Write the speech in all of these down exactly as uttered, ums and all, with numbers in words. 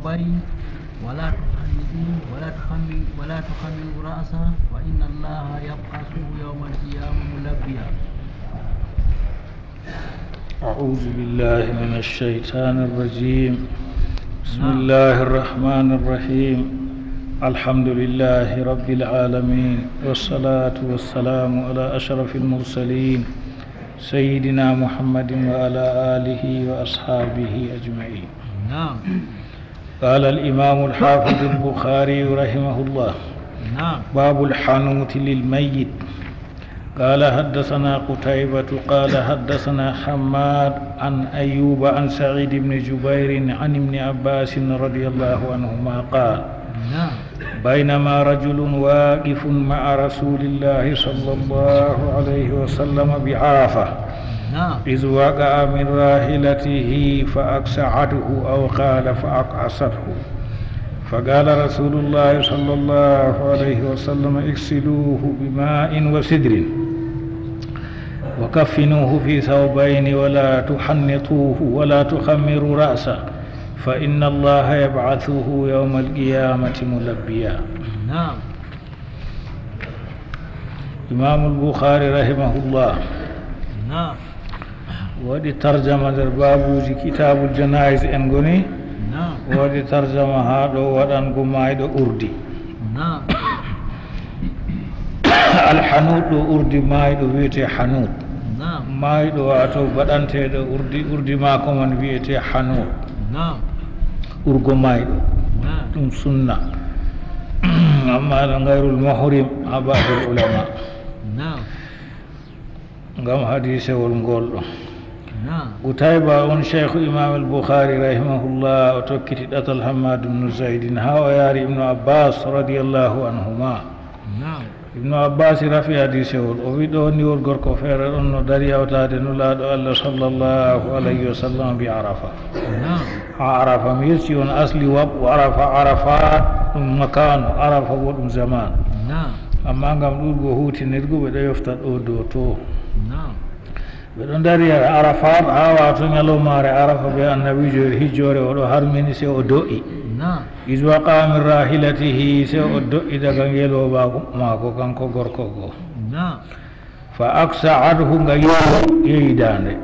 ثوبيه ولا تحنطوه ولا تخمروا، ولا تخمروا رأسه، فإن الله يبعثه يوم القيامة ملبيا. أعوذ بالله من الشيطان الرجيم. بسم نعم. الله الرحمن الرحيم. الحمد لله رب العالمين، والصلاة والسلام على أشرف المرسلين سيدنا محمد وعلى آله وأصحابه أجمعين. نعم. قال الإمام الحافظ البخاري رحمه الله: نعم. باب الحنوت للميت. قال: حدثنا قتيبة قال: حدثنا حماد عن أيوب عن سعيد بن جبير عن ابن عباس رضي الله عنهما قال: نعم. بينما رجل واقف مع رسول الله صلى الله عليه وسلم بعرفة، نعم. إذ وقع من راحلته فأقصعته، أو قال فأقعصته. فقال رسول الله صلى الله عليه وسلم: اغسلوه بماء وسدر، وكفنوه في ثوبين، ولا تحنطوه، ولا تخمروا رأسه، فإن الله يبعثه يوم القيامة ملبيا. نعم. Imam al-Bukhari rahimahullah نعم. Waɗi tarjama nder babuji kitabul janaiz en ngoni. نعم. Waɗi tarjama ha ɗo waɗango mayɗo urdi. نعم. Alhanut ɗo urdi mayɗo wiyete hanut. نعم. Mayɗo wato baɗanteɗo urdi, urdi mako man wiyete hanut. نعم. Urgo mayɗo. نعم. Ɗum sunna. Amma ɗo gayrul muhrim ha ba'dul ulama. نعم. Ngam hadisewol ngol ɗo. نعم. Qutayba on Cheikh Imam al-Bukhari rahimahullah, o tokkiti ɗatal Hammad ibn Zaidin ha o yari Ibnu Abbas radiyallahu anhuma. نعم. Ibnu Abbas rafi hadisewol, o wi ɗo ni wol gorko feere ɗon no dari hawtade Nulaaɗo Allah sallallahu alayhi wa sallam bi Arafa. نعم. Ha Arafa mi yecci on asli waɓu Arafa, Arafat ɗum makanu, Arafa bo ɗum zaman. نعم. Amma ngam ɗuɗgo hutinirgo ɓe ɗo yofta ɗo dow to. نعم. Ɓe ɗo dari Arafat ha wato nyalomare Arafa be annabijo hijjore o ɗo harmini se o do'i. نعم. Iz waqa min rahilatihi, se o do'i daga ngeloba mako kanko gorko go. نعم. Fa aksa'athu, nga yewi, yewi dande.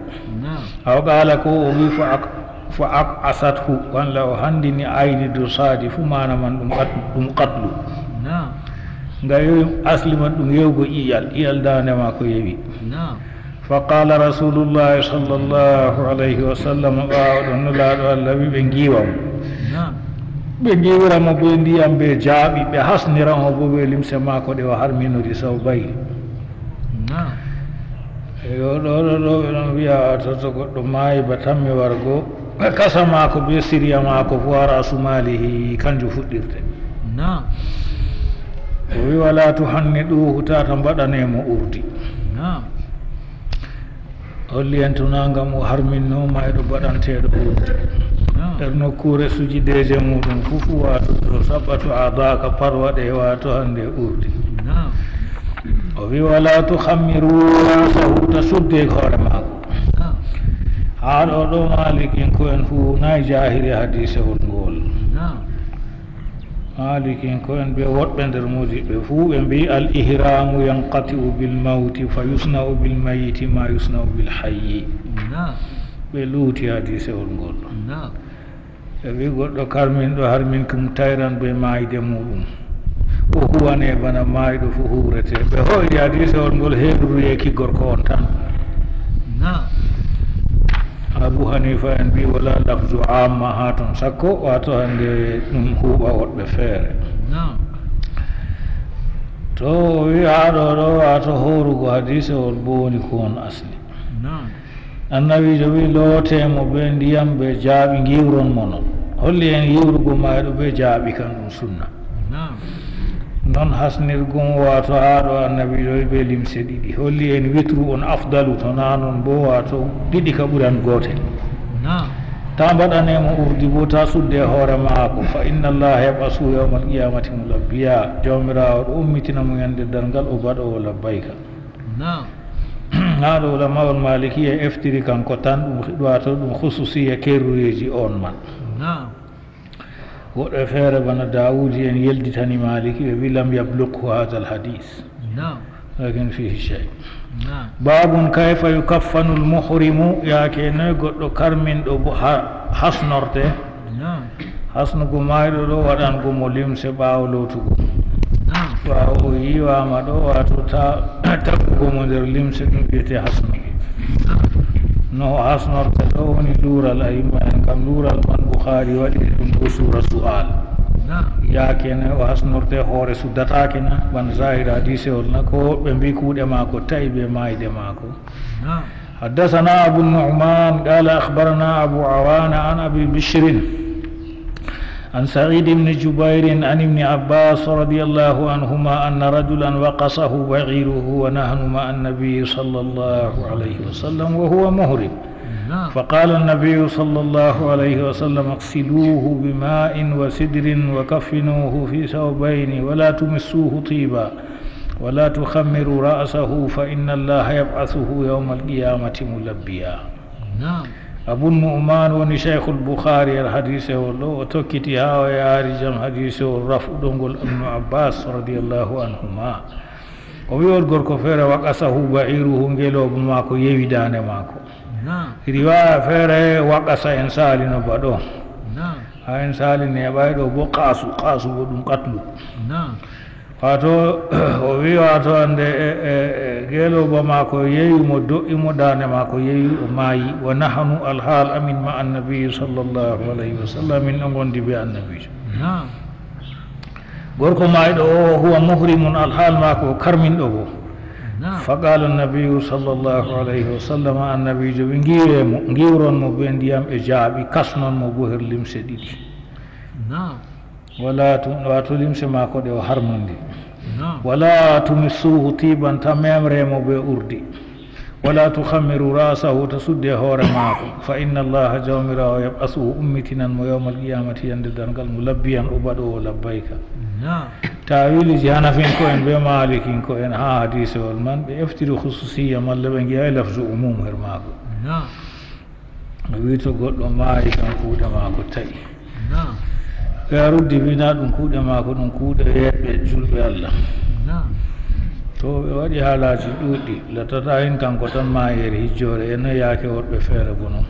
نعم. Aw qala, ko o wi fa ak-, fa aq'asathu, walla o handini ayni do sadi fu mana man ɗum qat-, ɗum qatlu. نعم. Nga yewi asli man ɗum yewgo iyal, iyal dande mako yewi. نعم. Fa qala Rasulullahi sallallahu alayhi wa sallam, ɓawo ɗon Nulaaɗo Allah wi ɓe ngiwa mo. نعم. Ɓe ngiwira mo be ndiyam be jaaɓi, ɓe hasnira mo bo be limse mako ɗe o harminori sawbayni. نعم. Eyo, ɗo, ɗo, ɗo, ɓe ɗon wi'a, to, to goɗɗo maayi, ba tammi wargo, kasa maako be siriya maako fu, ha ra'su maalihi, kanjum fuɗɗirte. نعم. O wi, "Wala tuhanniduhu, tata mbaɗane mo urdi." نعم. Holli en tuna ngam o harminno mayɗo baɗanteeɗo urdi. نعم. Nder nokkuure sujideeje muɗum fu, fu wato to saɓɓatu adaka parwaɗe wato hande urdi. نعم. O wi, "Wala tuhammiru ra'sahu, ta sudde hoore maako." نعم. Haa ɗo ɗo Malikinko'en fu nayi jahiri hadisewol ngol. نعم. Malikinko'en be woɗɓe nder modiɓɓe fu ɓe mbi'i, "Al ihramu yanqati'u bil mawti fa yusna'u bil mayyiti ma yusna'u bil hayyi." نعم. Ɓe luuti hadisewol ngol. نعم. Ɓe mbi'i goɗɗo karminɗo harminki mum tayran be maayde muɗum. O huwane bana maayɗo fu huwrete. Ɓe hoyni hadisewol ngol heeduru yeeki gorko on tan. نعم. Abu Hanifa en mbi'i wala lafzu amma ha ton sakko, wato hande ɗum huuɓa woɗɓe feere. نعم. To o wi ha ɗo ɗo, wato horugo hadisewol bo woni ko on asli. نعم. Annabiijo wi, "Loote mo be ndiyam be jaaɓi, ngiwron mo non." Holli en yiwrugo mayɗo be jaaɓi kan ɗum sunna. نعم. Non hasnirgo mo, wato ha ɗo Annabiijo wi be limse ɗiɗi. Holli en witru on afdalu, to na non bo wato ɗiɗi ka ɓuran gootel. نعم. Ta mbaɗane mo urdi bo, ta sudde hoore maako. "Fa inna Allaha yab'asu yawmal qiyamati mulabbiya." Jawmiraawo ɗo ummitina mo yande darngal o baɗowo labbayka. نعم. Haa ɗo ulama'ul Malikiya eftiri kanko tan, ɗum, wato ɗum khususiya kerruyeeji on man. نعم. Woɗɓe feere bana Daawuudi en yelditani Maaliki, ɓe wi, "Lam yabluqhu haadal hadiis." Naam. Lakin fiihi shay. Naam. Baabun kayfa yukaffanu al-muhrimu, yaake noy goɗɗo karminɗo bo ha-, hasnorte. Naam. Hasnugo maayɗo ɗo, waɗango mo limse ɓaawo lootugo. Naam. Ɓaawo o yiiwaama ɗo, waato ta-, taggugo mo nder limse, ɗum wiyetee hasnugo. Naam. No o hasnorte ɗo woni luural, a yimma en kam luural man Bukhaari waɗi ɗum ɗo suura su'al. Naam. Yaake noy o hasnorte, hoore suddataake na, bana zaahir hadiisewol na, ko ɓe mbi kuuɗe maako ta'i be maayde maako. Naam. حدثنا أبو النعمان قال أخبرنا أبو عوانة عن أبي بشر عن سعيد بن جبير عن ابن عباس رضي الله عنهما أن رجلا وقصه بعيره ونحن مع النبي صلى الله عليه وسلم وهو محرم. نعم. فقال النبي صلى الله عليه وسلم: "اغسلوه بماء وسدر وكفنوه في ثوبين ولا تمسوه طيبا ولا تخمروا رأسه فإن الله يبعثه يوم القيامة ملبيا." Naam. Abu Nu'man woni Shaykhul Bukhari er hadiisewol ɗo, o tokkiti haa o yaari jam hadiisewol raf'uɗo ngol Ibnu Abbas radiyallahu anhuma. O wi on gorko feere, "Waqasahu ba'iruhu", ngelooba maako yewi daande maako. Naam. Riwaaya feere, "Waqasa", en saalino ba ɗo. Naam. Haa en saali neeɓay ɗo bo qaasu, qaasu bo ɗum qatlu. Naam. Waato, o wi, waato, hande, e, e, e, ngelooba maako yewi mo, do'i mo, daande maako yewi, o maayi. Wa nahnu, alhaal amin, ma annabi sallallahu alayhi wa sallam, min ɗo ngondi be annabiijo. Naam. Gorko maayɗo o, huwa muhrimun, alhaal maako o karminɗo bo. Naam. Fa qaala annabiyu sallallahu alayhi wa sallam, annabiijo wi, "Ngiiwe mo, ngiiwron mo be ndiyam e jaaɓi, kasnon mo bo her limse ɗiɗi." Naam. Wala tu-, waato limse maako ɗe o harmondi. Naam. Wala tumissuhu tiban, ta memre mo be urdi. Wala tukhammiru ra'sahu, ta sudde hoore maako. Fa inna Allaha, Jawmiraawo, yab'asuhu, ummitinan mo yawmal qiyamati, yande darngal, mulabbiyan, o baɗoowo labbayka. Naam. Taawiiliji Hanafinko en be Maalikinko en haa hadiisewol man, ɓe eftiri khususiyya malla ɓe ngi'aay lafzu umum her maako. Naam. O wi to goɗɗo maayi, kan kuuɗe maako ta'i. Naam. Ɓe a ruddi wi na ɗum kuuɗe maako, ɗum kuuɗe yeeɓɓe julɓe Allah. Naam. To ɓe waɗi haalaaji ɗuuɗɗi, lattata hin kanko tan maayi her hijjoore, e no yaake woɗɓe feere bo non.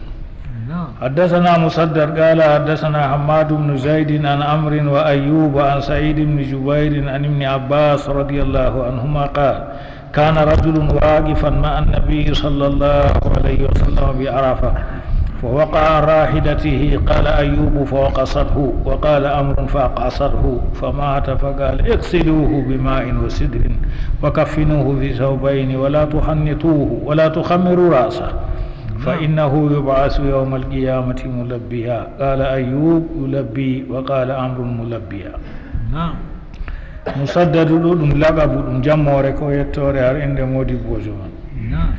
Naam. حدثنا مسدد قال حدثنا حماد بن زيد عن عمرو وأيوب عن سعيد بن جبير عن ابن عباس رضي الله عنهما قال: كان رجل واقفا مع النبي صلى الله عليه وسلم بعرفة، فوقع عن راحلته، قال أيوب: فوقصته، وقال عمرو: فأقعصته، فمات، فقال: اغسلوه بماء وسدر، وكفنوه في ثوبين، ولا تحنطوه، ولا تخمروا رأسه، فإنه يبعث يوم القيامة ملبيا. قال أيوب: يلبي، وقال عمرو: ملبيا. Naam. Musaddadu ɗo ɗum laqabu, ɗum jammoore ko yettoore har innde moodibboojo man. Naam.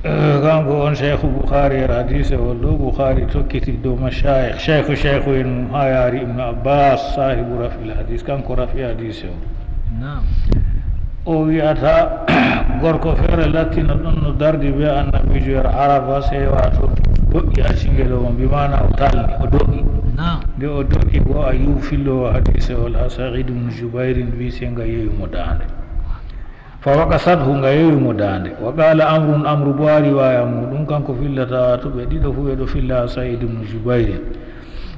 Eh, kanko on Shaykhu Bukhaari er hadiisewol ɗo, Bukhaari tokkiti dow mashayikh, shaykhu shaykhu en mum haa yaari Ibnu Abbas, saahibu raf'il hadiis, kanko rafi hadiisewol. Naam. O wi'ata, gorko feere lattino ɗon no dardi be annabiijo er Arafa, sey waato do'i a cingelo on, bi maana o talni, o do'i. Naam. Nde o do'i bo, Ayyubu filloowo hadiisewol haa Sa'iid ibn Jubayrin wi sey nga yewi mo daande. Fa waqasathu, nga yewi mo daande. Wa qaala Amrun, Amru bo haa riwaaya muuɗum, kanko fillata, to ɓe ɗiɗo fuu ɓe ɗo filla haa Sa'iid ibn Jubayrin.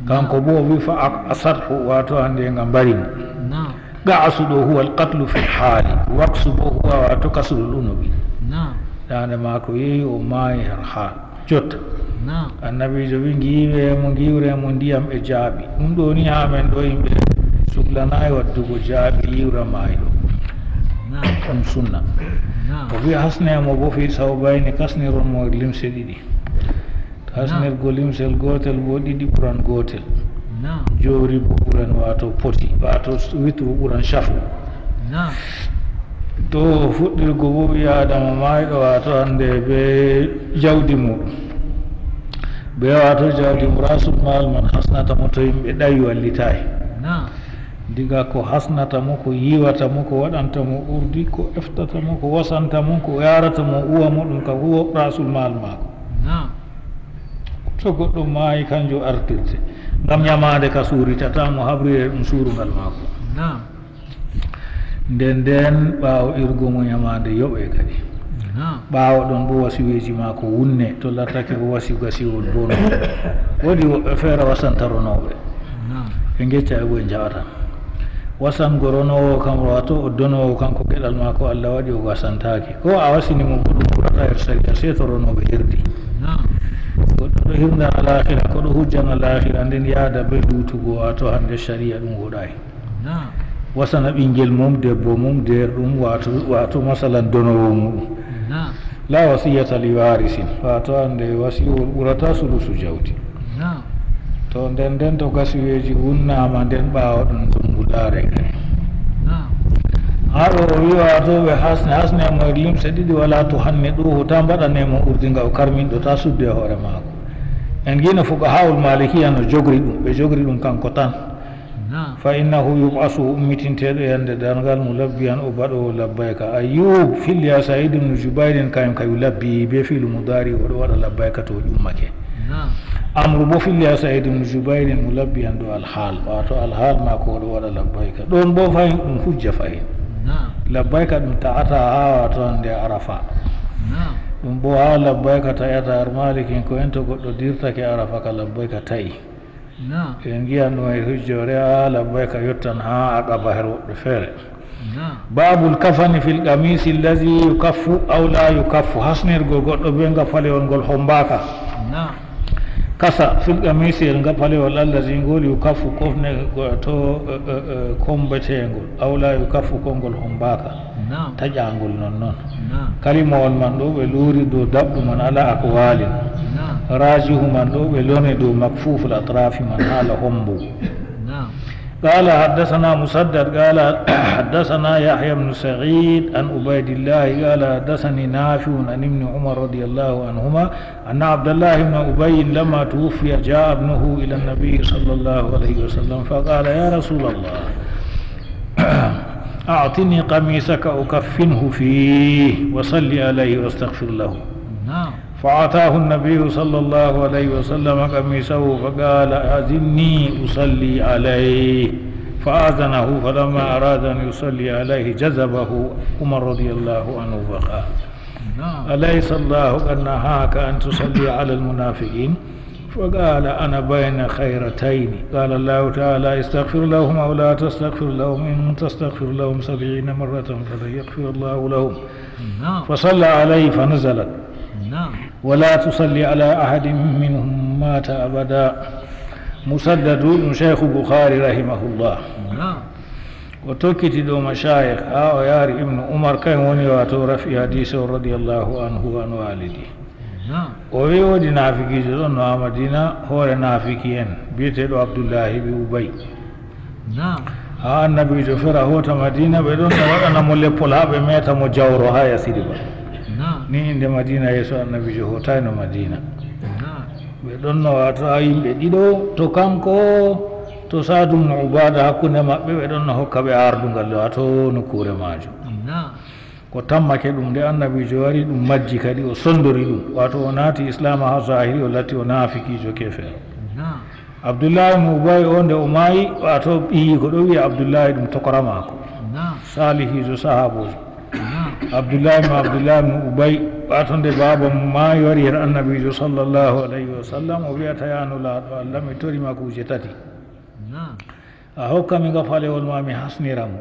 Kanko bo o wi fa aqasathu, waato hande nga mbari mo. Naam. Qa'su ɗo huwa al-qatlu fil haali, waqsu bo huwa waato kasrul unuqi. Naam. Daande maako yewi, o maayi har haal. Jotta. Naam. Annabiijo wi, "Ngiiwe mo, ngiiwre mo ndiyam e jaaɓi." Ɗum ɗo ni haa men ɗo yimɓe suklanaay waddugo jaaɓi yiiwra maayɗo. Naam. Ɗum sunna. Naam. O wi, "Hasne mo bo fi sawbayni, kasniron mo limse ɗiɗi." Naam. Kasnirgo limsel gootel bo ɗiɗi ɓuran gootel. Naam. Joori bo ɓuran, waato poti, waato witru ɓuran shafu. Naam. To fuɗɗirgo bo ɓii Aadama maayɗo, waato hande be jawdi muuɗum. Be waato jawdi mo rasul maal man hasnata mo to yimɓe ɗawi wallitaay. Naam. Diga ko hasnata mo, ko yiwata mo, ko waɗanta mo urdi, ko eftata mo, ko wasanta mo, ko yarata mo uwa mo, ɗum ka huwa rasul maal maako. Naam. To goɗɗo maayi, kanjum artirte. Ngam nyamaande ka suuritata mo, habrire ɗum suurungal maako. Naam. Nden nden, ɓaawo irgo mo nyamaande yoɓe kadi. Naam. Ɓaawo ɗon bo wasiweeji maako wunne, to lattake o wasi gasiwol bono. Woodi woɓɓe feere wasanta ronooɓe. Naam. Ɓe ngecca e bo en jaɓata. Wasango ronoowo kam, wato o donoowo kanko geɗal maako Allah waɗi o wasantaake. Ko a wasini mo bo ɗum ɓurata her sariya, sey to ronooɓe yerdi. Naam. Goɗɗo ɗo hirdan alaahira, ko ɗo hujjan alaahira, nden yaada be luutugo, wato hande sariya ɗum woɗaay. Naam. Wasana ɓingel mum, debbo mum, deerɗum, wato, wato masalan donoowo muɗum. Naam. La wasiyata li warisin, wato hande wasiwol ɓurata sulusu jawdi. Naam. To nden nden to gasiweeji wunnaama nden ɓaawo ɗon zungulaare kadi. Naam. Haa ɗo o wi wato ɓe hasne, hasne mo e limse ɗiɗi wala to hanne ɗo, ta mbaɗane mo urdi nga o karminɗo, ta sudde hoore maako. En ngiino fuqahaa'ul maalikiya no jogri ɗum, ɓe jogri ɗum kanko tan. Naam. Fa innahu yub'asu, o ummitinteeɗo yande darngal, mulabbiyan, o baɗoowo labbayka. Ayyub, fil ya Sa'id ibn Jubayrin, kayum ka yulabbi be fi'lu mudaari, o ɗo waɗa labbayka to o ƴummake. Naam. Amru bo fil ya Sa'id ibn Jubayrin, mulabbiyan ɗo alhaal. Wato alhaal maako o ɗo waɗa labbayka. Ɗon bo fahin ɗum hujja fahin. Naam. Labbayka ɗum ta'ata haa wato hande Arafa. Naam. Ɗum bo haa labbayka ta'ata har Maalikinko'en to goɗɗo dirtake Arafa ka labbayka ta'i. Naam. En ngi'an ɗum e hujjoore, haa labbayka yottan haa Aqaba her woɓɓe feere. Naam. Babul kafani fil qamisi allazi yukaffu aw la yukaffu. Hasnirgo goɗɗo be ngafalewol ngol hombaaka. Naam. Kasa fil qamisi, el ngafalewol allazi ngol yukaffu kofne go-, to, eh, eh, eh, kombeteengol. Aw la yukaffu ko ngol hombaaka. Naam. Taƴaangol non non. Naam. Kalimawol man ɗo ɓe luuri dow daɓɓu man ala akwalin. Naam. Rajihu man ɗo ɓe loni dow makfuful atrafi man hala hombo. Naam. قال حدثنا مسدد قال حدثنا يحيى بن سعيد عن عبيد الله قال حدثني نافع عن ابن عمر رضي الله عنهما أن عبد الله بن أبي لما توفي جاء ابنه إلى النبي صلى الله عليه وسلم فقال: يا رسول الله، أعطني قميصك أكفنه فيه وصل عليه واستغفر له. نعم. فأعطاه النبي صلى الله عليه وسلم قميصه فقال: أذني أصلي عليه. فأذنه، فلما أراد أن يصلي عليه جذبه عمر رضي الله عنه فقال: نعم. أليس الله قد نهاك أن تصلي على المنافقين؟ فقال: أنا بين خيرتين. قال الله تعالى: استغفر لهم أو لا تستغفر لهم، إن تستغفر لهم سبعين مرة فلن يغفر الله لهم. نعم. فصلى عليه فنزلت: نعم. ولا تصلي على أحد منهم مات أبدا. مسدد شيخ البخاري رحمه الله. نعم. O tokkiti ɗo mashayikh, haa o yaari Ibnu Umar, kañum woni waato rafi hadiise o radiyallahu anhu wa an walidi. Naam. O wi woodi naafikiijo ɗon no haa Madiina, hoore naafiki en, biyeteeɗo Abdullahi ɓii Ubay. Naam. Haa Annabiijo fera hoota Madiina, ɓe ɗon no waɗana mo leppol haa ɓe meeta mo jawro haa Yasiriba. Naam. Ni innde Madiina yeeso Annabiijo hootayno Madiina. Naam. Ɓe ɗon no waato haa yimɓe ɗiɗo, to kanko, to Saadu bnu Ubaada, hakkunde maɓɓe, ɓe ɗon no hokka ɓe aardungal, waato nokkuure maajo. Naam. Ko tammake ɗum, nde Annabiijo wari, ɗum majji kadi, o sondori ɗum. Waato o naati Islaama haa zahiri, o latti o naafikiijo keefeero. Naam. Abdullahi ibnu Ubay o, nde o maayi, waato ɓiyiiko ɗo wiya Abdullahi, ɗum tokora maako. Naam. Saalihiijo, sahaaboojo. Naam. Abdullahi ibnu, Abdullahi ibnu Ubay, waato nde baaba mum maayi, wari her Annabiijo sallallahu alayhi wa sallam, o wi'ata, "Yaa Nulaaɗo Allah, mi tori ma kuuje tati. Naam. A hokka mi ngafalewol ma, mi hasnira mo.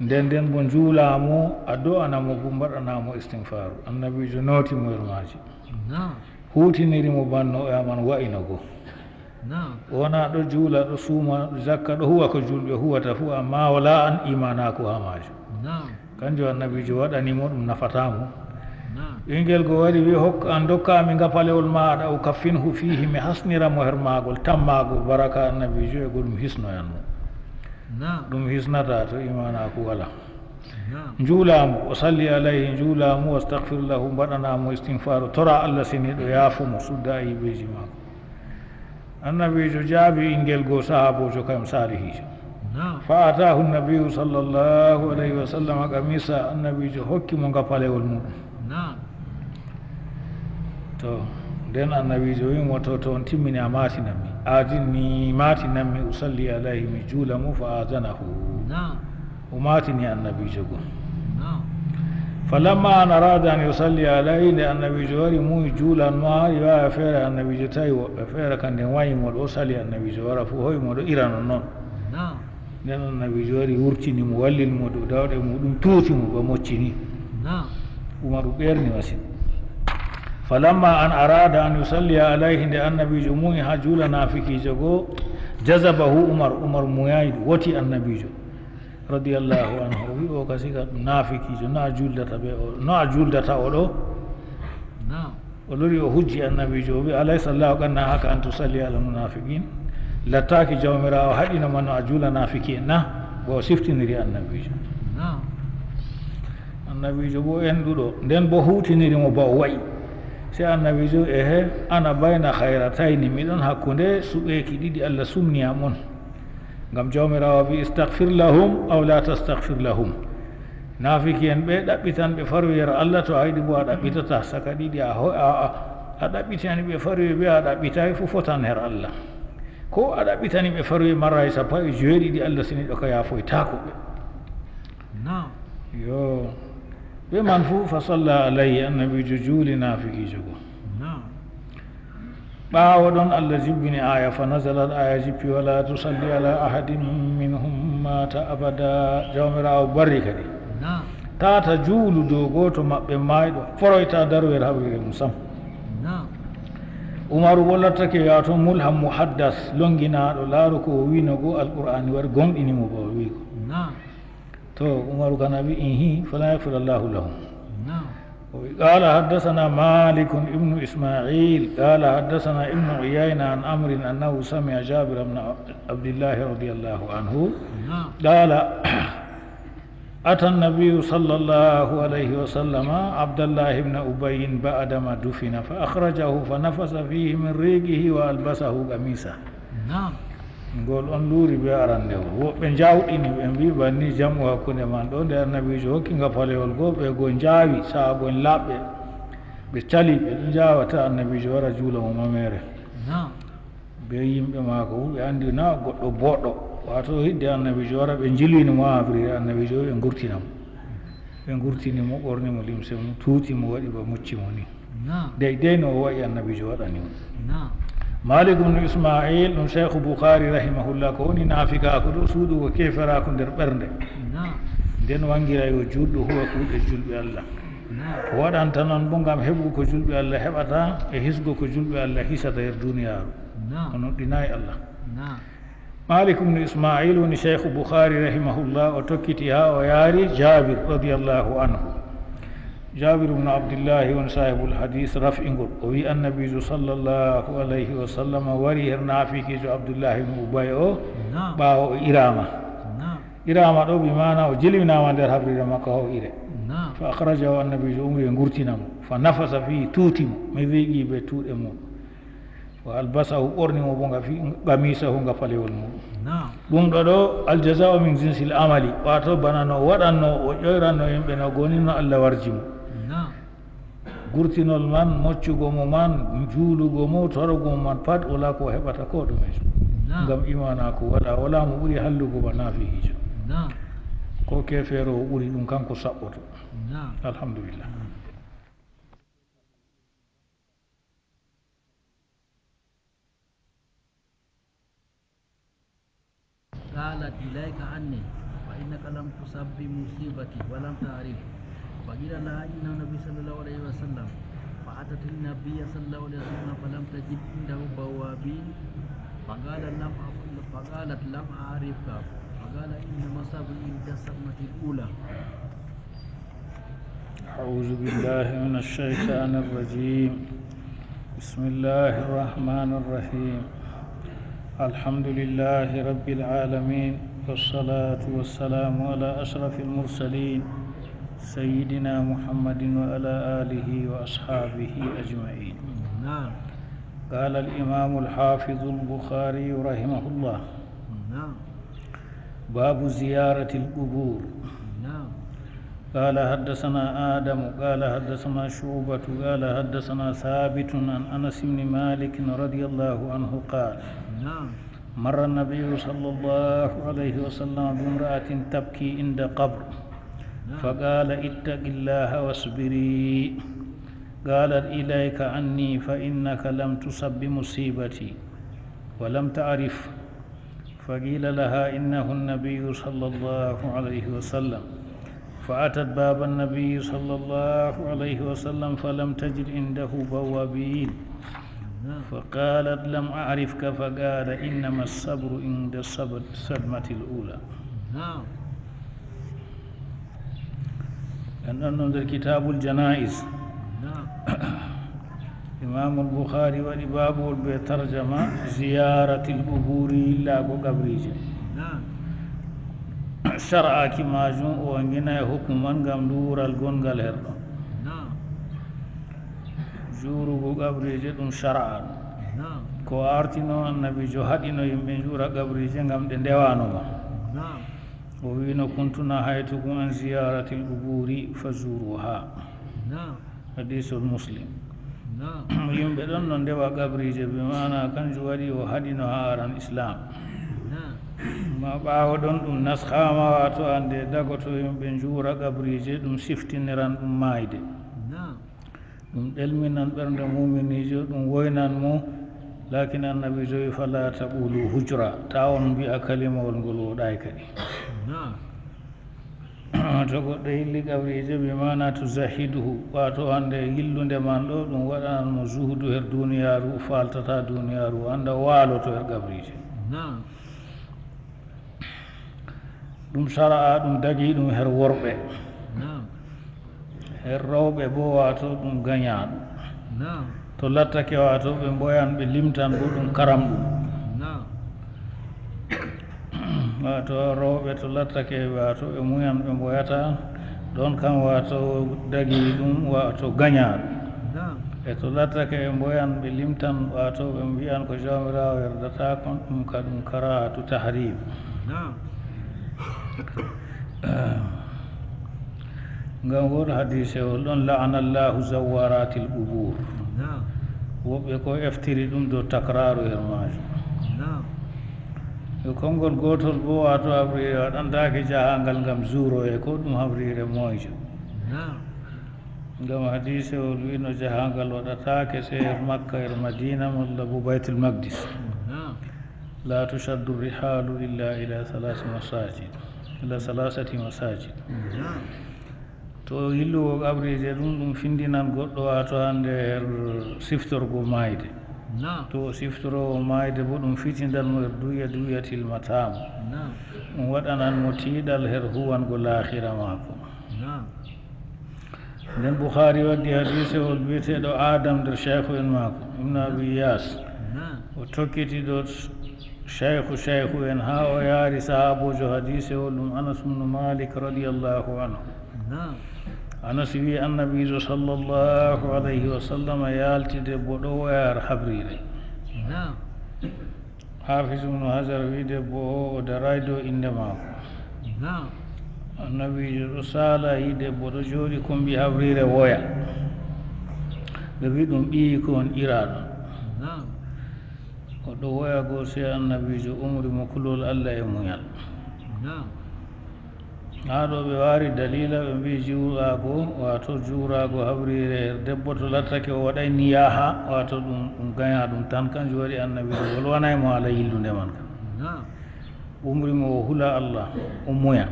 Nden nden bo njuula mo, a do'ana mo bo, mbaɗana mo istinfaaru." Annabiijo nooti mo yer maaji. Naam. Huutiniri mo banno e aman wa'ino go. Naam. O wona ɗo juula, ɗo suuma, zakka, ɗo huwa ko julɓe huwata fuu, amma wala an iimaanaaku haa maajum. Naam. Kanjum Annabiijo waɗani mo, ɗum nafataa mo. Naam. Ɓingel go wari wi, "Hokka, an dokka mi ngafalewol maaɗa, ukaffinhu fiihi, mi hasnira mo her maagol, tammaagol baraka Annabiijo e go ɗum hisnoyan mo." Naam. Ɗum hisnataa to iimaanaaku wala. Naam. Njuula mo, o salli alayhi, njuula mo, wastaghfir lahu, mbaɗana mo istinfaaru, tora Allah seniiɗo yaafo mo, sudda ayibeeji maako. Annabiijo jaabi ɓingel go, sahaaboojo kam saalihiijo. Naam. Fa ataahu Nabiyyu sallallahu alayhi wa sallam qamisa, Annabiijo hokki mo ngafalewol muɗum. Naam. To, nden Annabiijo wi mo, "To, to on timmini, a maasinan mi." Aadinni, maatinammi, usalli alayhi, mi juula mo, fa aadanahu. Naam. O maatini annabiijo go. Naam. Falamma an araada an yusalli alayhi, nde annabiijo wari, muuyi juulan mo, haa riwaaya feere annabiijo tawi woɓɓe feere, kamɓe wayi mo ɗo sali annabiijo wara fuu, hoyi mo ɗo ira non non. Naam. Nden annabiijo wari wurtini mo, wallini mo dow dawɗe muuɗum, tuuti mo ba moccini. Naam. Umaru ɓeerni masin. Falamma an araada an yusalliya alayhi, nde annabiijo muuyi haa juula naafikiijo go, jazabahu Umar, Umar muuyaay, woti annabiijo, radiyallahu anhu, o wi, "O kasi ka ɗum naafikiijo, no a juuldata be o, no a juuldata o ɗo?" Naam. O lori, o hujji annabiijo, o wi, "Alaysa Allahu qad nahaka an tusalli ala munafiqin?" Lattaaki Jawmiraawo haɗino ma no a juula naafiki'en na? Bo o siftiniri annabiijo. Naam. Annabiijo bo enɗuɗo, nden bo huutiniri mo ba o wa'i. Sey annabiijo, "Ehe, ana bayna khayratayni, miɗon hakkunde suɓeeki ɗiɗi, Allah sumni am on." Ngam Jawmiraawo wi, "Istaghfir lahum aw la tastaghfir lahum." Naafiki'en ɓe, ɗaɓɓitan ɓe faroyere Allah, to a yiɗi bo a ɗaɓɓitata, saka ɗiɗi a ho-, a, a, a ɗaɓɓitani ɓe faroye be a ɗaɓɓitaay fuu fotan her Allah. Ko a ɗaɓɓitani ɓe faroye maraayi sappo e joweeɗiɗi, Allah seniiɗo ka yaafoytaako ɓe. Naam. Yo. Be man fuu, fa salla alayhi, annabiijo juuli naafikiijo go. Naam. Ɓaawo ɗon, Allah jibbini aaya, fa nazalat, aaya jippi, "Wala tusalli ala ahadin minhum mata abada." Jawmiraawo barri kadi. Naam. Tata juulu dow gooto maɓɓe maayɗo, foroyta daroyere haɓrire mum sam. Naam. Umaru bo lattake, yaato, mulham muhaddas, longinaaɗo, laaru ko o wiino go, Alqur'aani wari gomɗini mo ba o wi'i go. Naam. To, Umaru kana wi, "Ihi, fala yaghfir Allahu lahum." Naam. O wi, "Qala haddathana Malik ibn Isma'il, qala haddathana Ibn Uyayna an Amrin annahu sami'a Jabir ibn Abdillah radiyallahu anhu." Naam. Qala, ata an-nabiyyu sallallahu alayhi wa sallama Abdallah ibn Ubayyin ba'da ma dufina, fa akhrajahu, fa nafasa fihi min riqihi wa albasahu qamisa. Naam. Ngol on luuri be arandewol. Woɓɓe njawɗini ɓe mbi, "Banni jam'u hakkunde man ɗo, nde annabiijo hokki nga palewol go, ɓe go njaawi, sahaabo en laaɓɓe. Ɓe cali, ɓe ɗo njaawata annabiijo wara juula mo mamere." Naam. Be yimɓe maako fu, ɓe andi na goɗɗo boɗɗo. Waato hidde annabiijo wara, ɓe njilwini mo haa habrire annabiijo, ɓe ngurtina mo. Ɓe ngurtini mo, ɓorni mo limse mum, tuuti mo, waɗi ba mocci mo ni. Naam. Dey dey no o wa'i annabiijo waɗani mo. Naam. Malik ibn Isma'il, ɗum Shaykhu Bukhari rahimahullah, ko woni naafikaaku ɗo, suuɗugo keeferaaku nder ɓernde. Naam. Nden wangira yo juulɗo huwa kuuɗe julɓe Allah. Naam. O waɗanta non bo ngam heɓugo ko julɓe Allah heɓata e hisgo ko julɓe Allah hisata her duniyaaru. Naam. O nuɗɗinaay Allah. Naam. Malik ibn Isma'il woni Shaykhu Bukhari rahimahullah, o tokkiti haa o yaari Jabir radiyallahu anhu. Jabir ibn Abdillahi woni sahibul hadis raf'ingol. O wi annabiijo sallallahu alayhi wa sallam wari her naafikiijo Abdullahi ibn Ubay o, naam, ɓaawo o iraama. Naam. Iraama ɗo bi maana o jilwinaama nder habrire makko haa o ire. Naam. Fa akhrajahu, annabiijo umri e ngurtina mo. Fa nafasa fihi, tuuti mo. Min riqihi, be tuuɗe mum. Wa albasahu, ɓorni mo bo nga fi-, qamisahu, nga palewol mum. Naam. Ɗum ɗo ɗo, aljaza'u min jinsil amali, waato bana no o waɗanno, o ƴoyranno yimɓe, no goni no Allah warji mo. Naam. Gurtinol man, moccugo mo man, juulugo mo, torogo mo man, pat wala ko o heɓata ko ɗume. Naam. Ngam imaanaaku wala, wala mo ɓuri hallugo ba naafikiijo. Naam. Ko keefeero o ɓuri ɗum, kanko saɓɓoto. Naam. Alhamdulillah. Naam. قالت: إليك عني، فإنك لم تصب بمصيبتي ولم تعرف. فقيل لها: إن النبي صلى الله عليه وسلم. فأتت النبي صلى الله عليه وسلم فلم تجد عنده بوابين، فقال: لم أف-، فقالت: لم أعرفك. فقال: إنما الصبر عند الصدمة الأولى. أعوذ بالله من الشيطان الرجيم. بسم الله الرحمن الرحيم. الحمد لله رب العالمين، والصلاة والسلام على أشرف المرسلين، سيدنا محمد وعلى آله وأصحابه أجمعين. نعم. قال الإمام الحافظ البخاري رحمه الله: نعم. باب زيارة القبور. نعم. قال حدثنا آدم قال حدثنا شعبة قال حدثنا ثابت عن أنس بن مالك رضي الله عنه قال: نعم. مر النبي صلى الله عليه وسلم بامرأة تبكي عند قبر، نعم. فقال: اتق الله واصبري. قالت: إليك عني، فإنك لم تصب بمصيبتي ولم تعرف. فقيل لها: إنه النبي صلى الله عليه وسلم. فأتت باب النبي صلى الله عليه وسلم فلم تجد عنده بوابين. نعم. فقالت: لم أعرفك. فقال: إنما الصبر عند الصب-، الصدمة الأولى. نعم. En ɗon ɗon nder Kitabul Janaiz. نعم. Imamul Bukhari waɗi babuwol be tarjama ziyaratil quburi, yillaago qabriije. نعم. Shar'aaki maajum o wangina e hukmu man ngam luural gongal herɗo. نعم. Juurugo qabriije ɗum shar'a. نعم. Ko artino annabiijo haɗino yimɓe njuura qabriije ngam ɗe ndewano mo. نعم. O wi'no: كنت نهيتكم عن زيارة القبور فزوروها. نعم. Hadiisul Muslim. نعم. Yimɓe ɗon no ndewa qabriije, bi maana kanjum waɗi o haɗino haa aran Islaam. نعم. Ma ɓaawo ɗon ɗum naskhaama, waato hannde dagoto yimɓe njuura qabriije, ɗum siftiniran ɗum maayde. نعم. Ɗum ɗelminan ɓernde muuminiijo, ɗum woynan mo. Laakin annabiijo wi: فلا تقولوا هجرا, taa on mbi'a kalimawol ngol wooɗaay kadi. نعم. To goɗɗo yilli qabriije, bi maana تزهده, waato hannde yillunde man ɗo, ɗum waɗanan mo zuhudu her duniyaaru, faaltata duniyaaru, hannde waaloto her qabriije. نعم. Ɗum shar'a, ɗum dagi ɗum her worɓe. نعم. Her rewɓe boo, waato ɗum ganyaaɗo. نعم. To lattake, waato ɓe mboyan, ɓe limtan boo, ɗum karamɗum. نعم. Waato rewɓe to lattake, waato ɓe muyan, ɓe mboyata, ɗon kam waato dagi ɗum, waato ganyaaɗo. نعم. E to lattake ɓe mboyan, ɓe limtan, waato ɓe mbi'an ko Jawmiraawo yerdata kon, ɗum ka ɗum karaahatu tahriim. نعم. Ngam won hadiisewol ɗon: لعن الله زوارات القبور. نعم. Woɓɓe ko eftiri ɗum dow takraaru her maajum. نعم. E konngol gootol boo, waato habriire waɗantaake jahaangal ngam zuuroye, ko ɗum habriire moyjo. نعم. Ngam hadiisewol wi'no jahaangal waɗataake sey her Makka, her Madiina, malla boo Baytul Maqdis. نعم. لا تشد الرحال إلا إلى ثلاث مساجد، إلى ثلاثة مساجد. نعم. To yillugo qabriije ɗum, ɗum findinan goɗɗo, waato hannde her siftorgo maayde. نعم. To o siftoroowo maayde boo, ɗum fitindan mo her duya duya tilmataa mo. نعم. Ɗum waɗanan mo tiiɗal her huwango laakhira maako. نعم. Nden Bukhari waddi hadiisewol bi'eteeɗo Adam nder shaykhu en maako, Ibn Abi Iyas. نعم. O tokkiti ɗo shaykhu shaykhu en haa o yaari sahaaboojo hadiisewol ɗum Anas ibn Malik radiyallahu anhu. نعم. Anas wi'i, Annabiijo sallallahu alayhi wa sallam yaalti debbo ɗo woya her habriire. نعم. Hafiz ibn Hajar wi'i debbo o, o daraay dow innde maako. نعم. Annabiijo ɗo saala, yi'i debbo ɗo jooɗi kombi habriire woya. Ɓe wi'i ɗum ɓiyiiko on ɓiraaɗo. نعم. O ɗo woya go, sey Annabiijo umri mo kulol Allah e munyal. نعم. Haa ɗo ɓe waari daliila, ɓe mbi'i juuraago, waato juuraago habriire her debbo to lattake o waɗay niyaaha, waato ɗum, ɗum ganya ɗum tan, kanjum waɗi Annabiijo wolwanay mo haala yillunde man ka. نعم. Umri mo o hula Allah, o muya.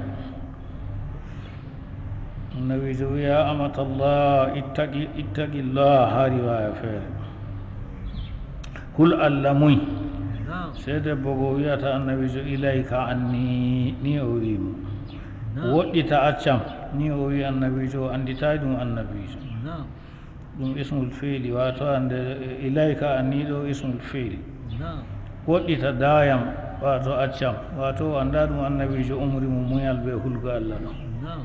Annabiijo wi'i, "يا أمة الله، اتقي، اتقي الله." Haa riwaaya feere, "Hul Allah, muy." نعم. Sey debbo go wi'ata Annabiijo, "إليك عني." Ni o wi'i mo. نعم. "Woɗɗita, accam." Ni o wi'i Annabiijo, o annditaay ɗum Annabiijo. نعم. Ɗum ismul fi'li, waato hannde, "إليك عني" ɗo ismul fi'li. نعم. "Woɗɗita, daayam," waato accam. Waato o anndaa ɗum Annabiijo umri mo munyal bee hulgo Allah ɗo. نعم.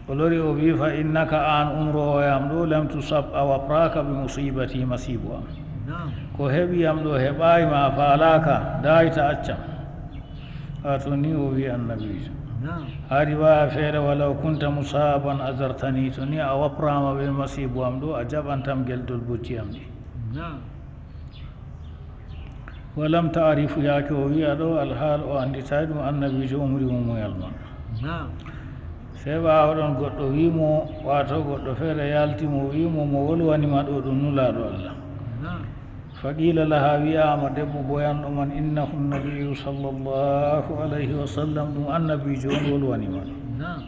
O lori o wi'i, "فإنك" aan umroowo yam ɗo, "لم تصب" a wapraaka, "بمصيبتي" masiibo am. نعم. Ko heɓi yam ɗo heɓaay ma, a faalaaka, daayta, accam. Waato ni o wi'i Annabiijo. نعم. Haa riwaaya feere, "ولو كنت مصابا أزرتني", to ni a wapraama bee masiibo am ɗo, a jaɓantam geldol bojji am ɗi. نعم. Walam taarifu, yaake o wi'a ɗo alhaal o annditaay ɗum annabiijo umri mo muyal man. Naam. Sey ɓaawo ɗon goɗɗo wi'i mo, waato goɗɗo feere yaalti mo, wi'i mo, mo wolwani ma ɗo ɗum Nulaaɗo Allah. Naam. Faqiila laha, wi'aama debbo boyanɗo man, innahu nabiyyu sallallahu alayhi wa sallam, ɗum annabiijo on wolwani ma ɗum. Naam.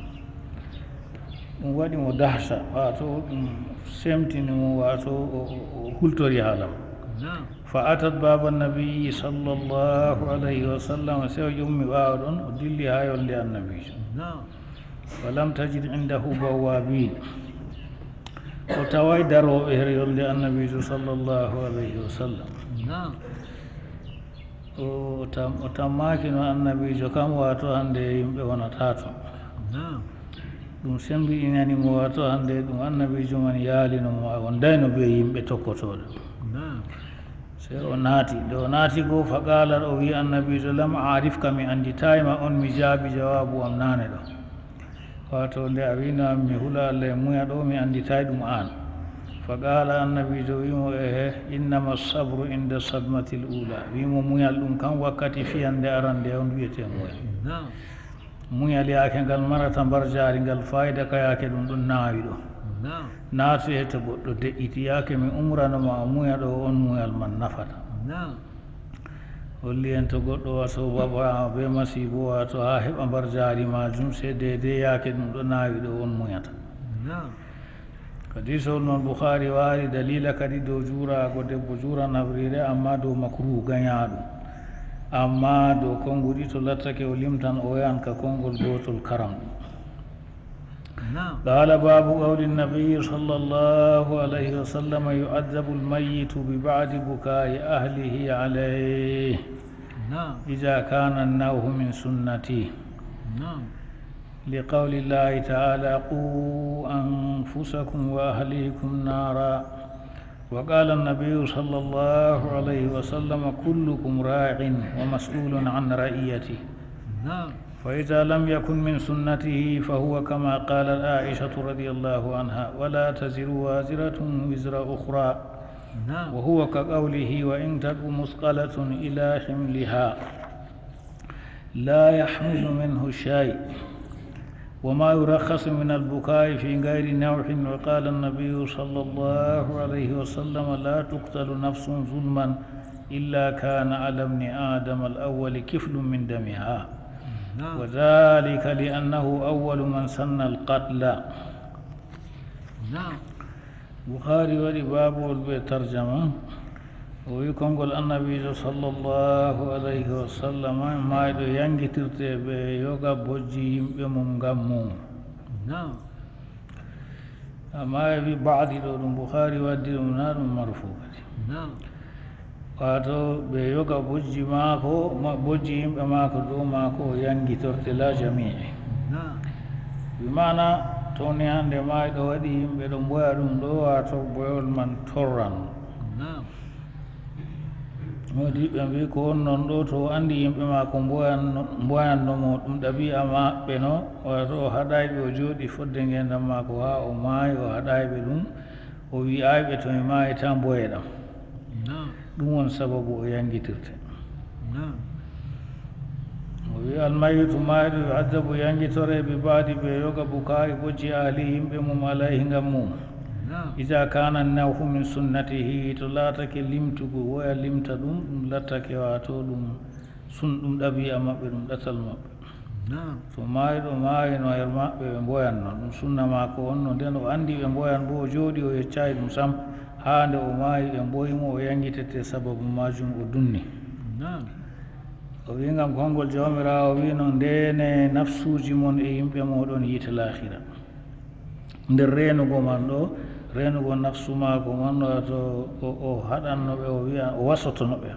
Ɗum waɗi mo dahsha, waato ɗum semtini mo, waato o, o, o hultori haala man. Naam. Fa atat baaba nabiyyi sallallahu alayhi wa sallam, sey o ummi ɓaawo ɗon, o dilli haa yolnde annabiijo. Naam. Wa lam tajid indahu bawwabin. O tawaay darooɓe her yolnde annabiijo sallallahu alayhi wa sallam. Naam. O tam-, o tammaaki no annabiijo kam, waato hannde yimɓe wonata ton. Naam. Ɗum sembiɗinani mo, waato hannde ɗum annabiijo man yaalino mo, a wondayno bee yimɓe tokkotooɗo. Naam. Sey o naati. Nde o naati go, fa qaala, o wi'i annabiijo, lam aarifka, mi annditaay ma on, mi jaabi jawaabu am naane ɗo. Waato nde a wi'no am mi hula Allah e muya ɗo, mi annditaay ɗum aan. Fa qaala, annabiijo wi'i mo, ehe, innama sabru inda sadmatil ula. Wi'i mo, muyal ɗum kan wakkati fiyannde arannde on wi'etee muyal. Naam. Muyal yaake ngal marata mbarjaari ngal faayida ka yaake ɗum ɗon naawi ɗo. Naam. Naati he to goɗɗo de'iti, yaake mi umrano ma a muya ɗo, on muyal man nafata. Naam. Holli en to goɗɗo waso babaama bee masiibo, waato haa heɓa mbarjaari maajum, sey deydey yaake ɗum ɗo naawi ɗo on muyata. Naam. Hadiisol non Bukhaari waari daliila kadi dow juuraago debbo juuran habriire, ammaa dow makruuh gañaaɗum. Ammaa dow konnguɗi to lattake o limtan o woyan ka konngol gootol karam ɗum. Naam. Qaala baabu qawli nabiyyi sallallahu alayhi wa sallam, yu'adhabu al-mayyitu bi ba'di bukaa'i ahlihi alayhi. Naam. Idha kaana an-nawhu min sunnati. Naam. Li qawli llahi ta'ala, qu anfusakum wa ahlikum naara. Wa qaala an-nabiyyu sallallahu alayhi wa sallam, kullukum raa'in wa mas'uulun an ra'iyyatihi. Naam. Fa idha lam yakun min sunnatihi fa huwa kama qaalat Aa'ishatu radiyallahu anha, wa laa taziru waaziratun wizra ukhraa. Naam. Wa huwa ka qawlihi, wa in taku musqalatun ilaa himlihaa laa yahmilu minhu shay'. Wa maa yurakhasu minal bukaa'i fii ghayri nawhin, wa qaala an-nabiyyu sallallahu alayhi wa sallam, laa tuqtalu nafsun zulman illaa kaana alaa ibni aadama al-awwali kiflun min damihaa. Naam. Wa dhaalika li annahu awwalu man sanna al-qatla. Naam. Bukhaari waɗi baabol bee tarjama. O wi'i konngol annabiijo sallallahu alayhi wa sallam, maayɗo yanngitirte bee yoga bojji yimɓe mum ngam mum. Naam. Ammaa e wi ba'di ɗo ɗum Bukhaari waddi ɗum, na ɗum marfu kadi. Naam. Waato ɓe yoga bojji maako, ma-, bojji yimɓe maako dow maako o yanngitorte la jami'i. Naam. Bi maana to ni hannde maayɗo waɗi yimɓe ɗo mboya ɗum ɗo, waato boyol man torran. Naam. Moodi ɓe mbi ko on non ɗo to o anndi yimɓe maako mboyan-, mboyanno mo ɗum ɗabi'a maɓɓe no, waato o haɗaay ɓe o jooɗi fodde ngeendam maako haa o maayi, o haɗaay ɓe ɗum, o wi'aay ɓe to mi maayi ta mboye ɗam. Naam. Ɗum won sababu o yanngitirte. Naam. O wi almayitu maayɗo yu'adhabu yanngitore bi ba'di bee yoga bukaa'i bojji ahli yimɓe mum alayhi ngam mum. Naam. Iza kaana nawhu min sunnatihi, to laatake limtugo woya limta ɗum, ɗum lattake waato ɗum sun-, ɗum ɗabi'a maɓɓe, ɗum ɗatal maɓɓe. Naam. To maayɗo maayino her maɓɓe ɓe mboyanno, ɗum sunna maako on no, nden o anndi ɓe mboyan boo o jooɗi o yeccaay ɗum sam, haa nde o maayi ɓe mboyi mo o yanngitete sababu maajum o dunni. Naam. O wi'i ngam konngol Jawmiraawo wi'no, ndeene nafsuuji mon e yimɓe mooɗon yiite laahira. Nder reenugo man ɗo, reenugo nafsu maako man, waato o, o haɗanno ɓe, o wi'a, o wasotono ɓe.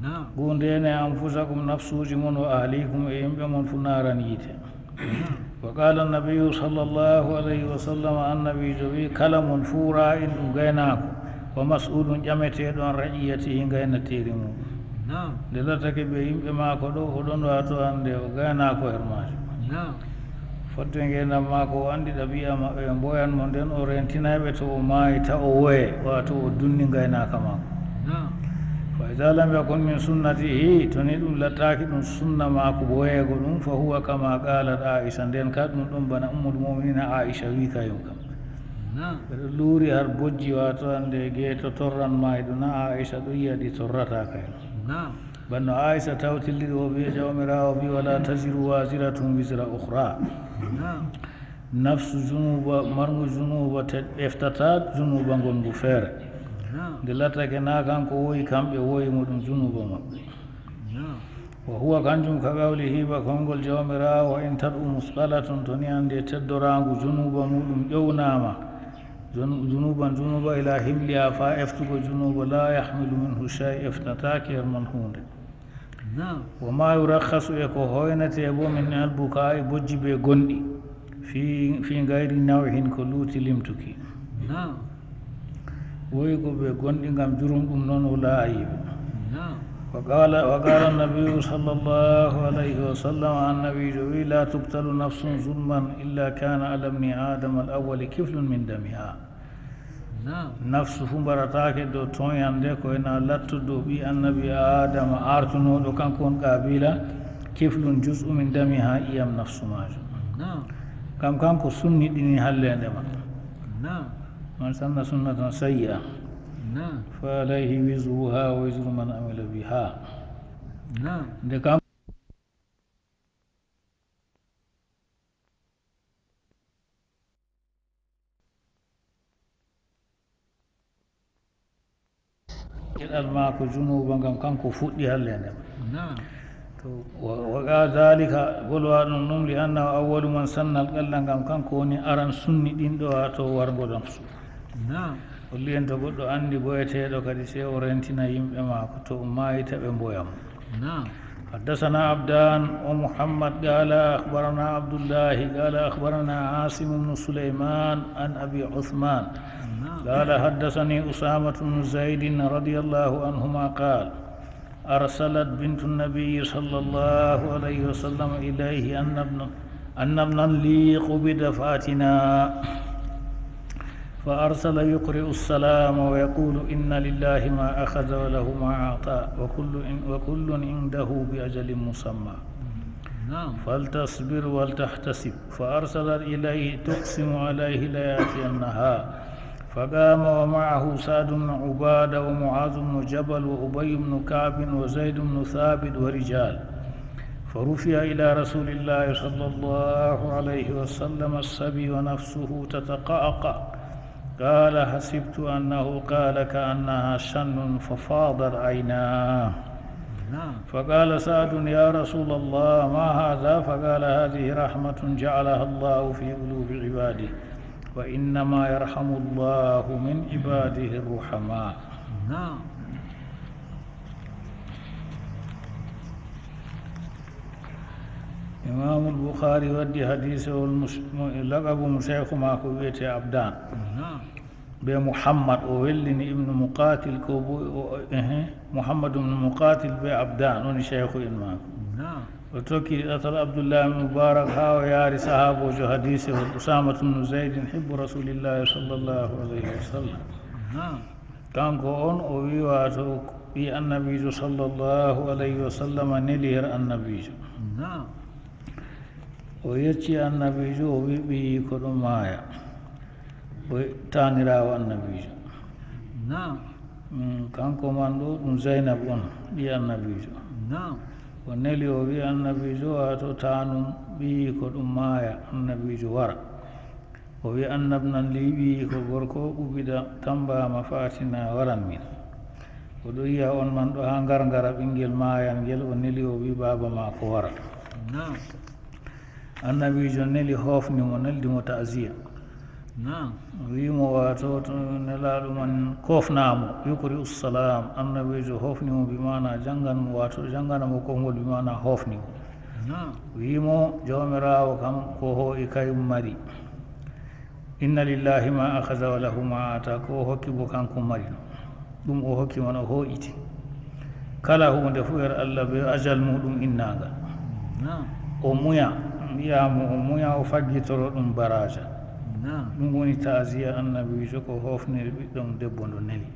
Naam. Qu ndeene anfusakum, nafsuuji mon, wa ahlikum, e yimɓe mon fuu naaran yiite. Naam. Wa qaala nabiyyu sallallahu alayhi wa sallam, annabiijo wi'i, kala mon fuu raa'in ɗum gaynaako, wa mas'uulun ƴameteeɗo an ra'iyyatihi ngaynateeri mum. Naam. Nde lattake ɓe yimɓe maako ɗo, o ɗon waato hannde o gaynaako her maajo. Naam. Fodde ngeendam maako, o anndi ɗabi'a maɓɓe, ɓe mboyan mo, nden o reentinay ɓe to o maayi, ta o woye, waato o dunni ngaynaaka maako. Naam. Wa ida lam yakun min sunnatihi, to ni ɗum lattaaki ɗum sunna maako boyeego ɗum, fa huwa kama qalat Aisha, nden ka ɗum ɗon bana Ummul Mu'minina Aisha wi kayum kam. Naam. Ɓe ɗo luuri har bojji, wato hande geeto torran mayɗo na, Aisha ɗo yiya ɗi torrata kayum. Naam. Banno Aisha tawtilliri o wiya Jawmiraawo wi, wala taziru waziratun wizra ukhra. Naam. Nafsu junuba, marngu junuba te eftata junuba ngongu feere. Naam. Nde lattake na kanko woyi kamɓe, woyi mo ɗum junuba maɓɓe. Naam. Wa huwa kanjum ka qawlihi ba konngol Jawmiraawo, wa in tad'u musqalatun, to ni hande teddoraangu junuba muɗum ƴownaama, jun-, junuban junuba ila himliha, faa eftugo junuba, la yahmilu minhu shay, eftataake her man huunde. Naam. Wa ma yurakhasu, e ko hoynete bo min al buka'i, bojji be gonɗi, fi, fi gayri nawhin, ko luuti limtuki. Naam. Woyi ko be gonɗi ngam jurum ɗum non wala ayibi. Naam. Wa qala, wa qala an-nabiyyu sallallahu alayhi wa sallam, annabiijo wi, la tuqtalu nafsun zulman illa kana ala ibni Adama al-awwali kiflun min damiha. Naam. Nafsu fu mbarataake dow tooñannde, ko ena lattuɗo ɓii annabi Aadama aartunooɗo, kanko on Qaabiila, kiflun juz'u min damiha, ƴiyam nafsu maajum. Naam. Kam kanko sunniɗini halleende ma. Naam. Man sanna sunnatan sayyi'a. Naam. Fa alayhi wizruha wa wizru man amila biha. Naam. Nde kam Geɗal maako junuuba ngam kanko fuɗɗi halleende ma. Naam. To, wa, wa ga dalika, golwa ɗum ɗum, li annahu awwalu man sannal qalla, ngam kanko woni aran sunniɗinɗo, wato wargo nafsu. Naam. Holli en to goɗɗo anndi boyeteeɗo kadi, sey o rentina yimɓe maako, to o maayi ta ɓe mboya mo. نعم. حدثنا عبدان ومحمد قال أخبرنا عبد الله قال أخبرنا عاصم بن سليمان عن أبي عثمان. نعم. قال حدثني أسامة بن زيد رضي الله عنهما قال أرسلت بنت النبي صلى الله عليه وسلم إليه أن ابن، أن ابنا لي قبض فأتنا. فأرسل يقرئ السلام ويقول إن لله ما أخذ وله ما أعطى وكل، وكل عنده بأجل مسمى. نعم. فلتصبر ولتحتسب. فأرسلت إليه تقسم عليه ليأتينها. فقام ومعه سعد بن عبادة ومعاذ بن جبل وأبي بن كعب وزيد بن ثابت ورجال. فرفع إلى رسول الله صلى الله عليه وسلم الصبي ونفسه تتقعقع. قال حسبت أنه قال كأنها شن ففاضت عيناه. نعم. فقال سعد يا رسول الله ما هذا؟ فقال هذه رحمة جعلها الله في قلوب عباده وإنما يرحم الله من عباده الرحماء. نعم. Imaamul Bukhaari waddi hadiise on, mus-, mo, laqabu mo sheykhu maako wiyetee Abdaan. Naam. Be Muhammad, o wellini Ibnu Muqaatil, ko bo, o, ehe, Muhammad ibnu Muqaatil be Abdaan, woni sheykhu en maako. Naam. O tokki ɗatal Abdullahi ibnu Mubarak haa o yaari sahaaboojo hadiise on, Usaamatu ibnu Zaydin, hibbu Rasuulillaahi sallallaahu alayhi wa sallam. Naam. Kanko on o wi, wato ɓii Annabiijo sallallaahu alayhi wa sallam neli her Annabiijo. Naam. O yecci Annabiijo, o wi ɓiyiiko ɗon maaya. O taaniraawo Annabiijo. Naam. Mm, kanko man ɗo ɗum Zaynab on, ɓii Annabiijo. Naam. O neli o wi Annabiijo, wato taanum ɓiyiiko ɗum maaya, Annabiijo wara. O wi, "Annab nan liiɓi ko gorko ubida tambaama faatina waran min." O ɗo yiya on man ɗo haa ngarngara ɓinngel maayal ngel, o neli o wi baaba maako wara. Naam. Annabiijo neli hoofni mo, neldi mo ta'ziya. Naam. O wi mo, wato to nelaaɗo man koofnaa mo, yukri ussalam. Annabiijo hoofni mo bi maana janngan mo, wato janngana mo konngol bi maana hoofni mo. Naam. O wi mo, Jawmiraawo kam ko hoo'i kayum mari. Inna lillahi ma akhadha wa lahu ma ata, ko o hokki bo kanko mari ɗum. Ɗum o hokki man o hoo'iti. Kala huunde fu her Allah be ajal muɗum innaagal. Naam. O muya, mbiya mo o muya, o faggitoro ɗum baraja. Naam. Ɗum woni ta'aziya Annabiijo ko hoofniri ɓiɗɗo mum debbo ndo neli.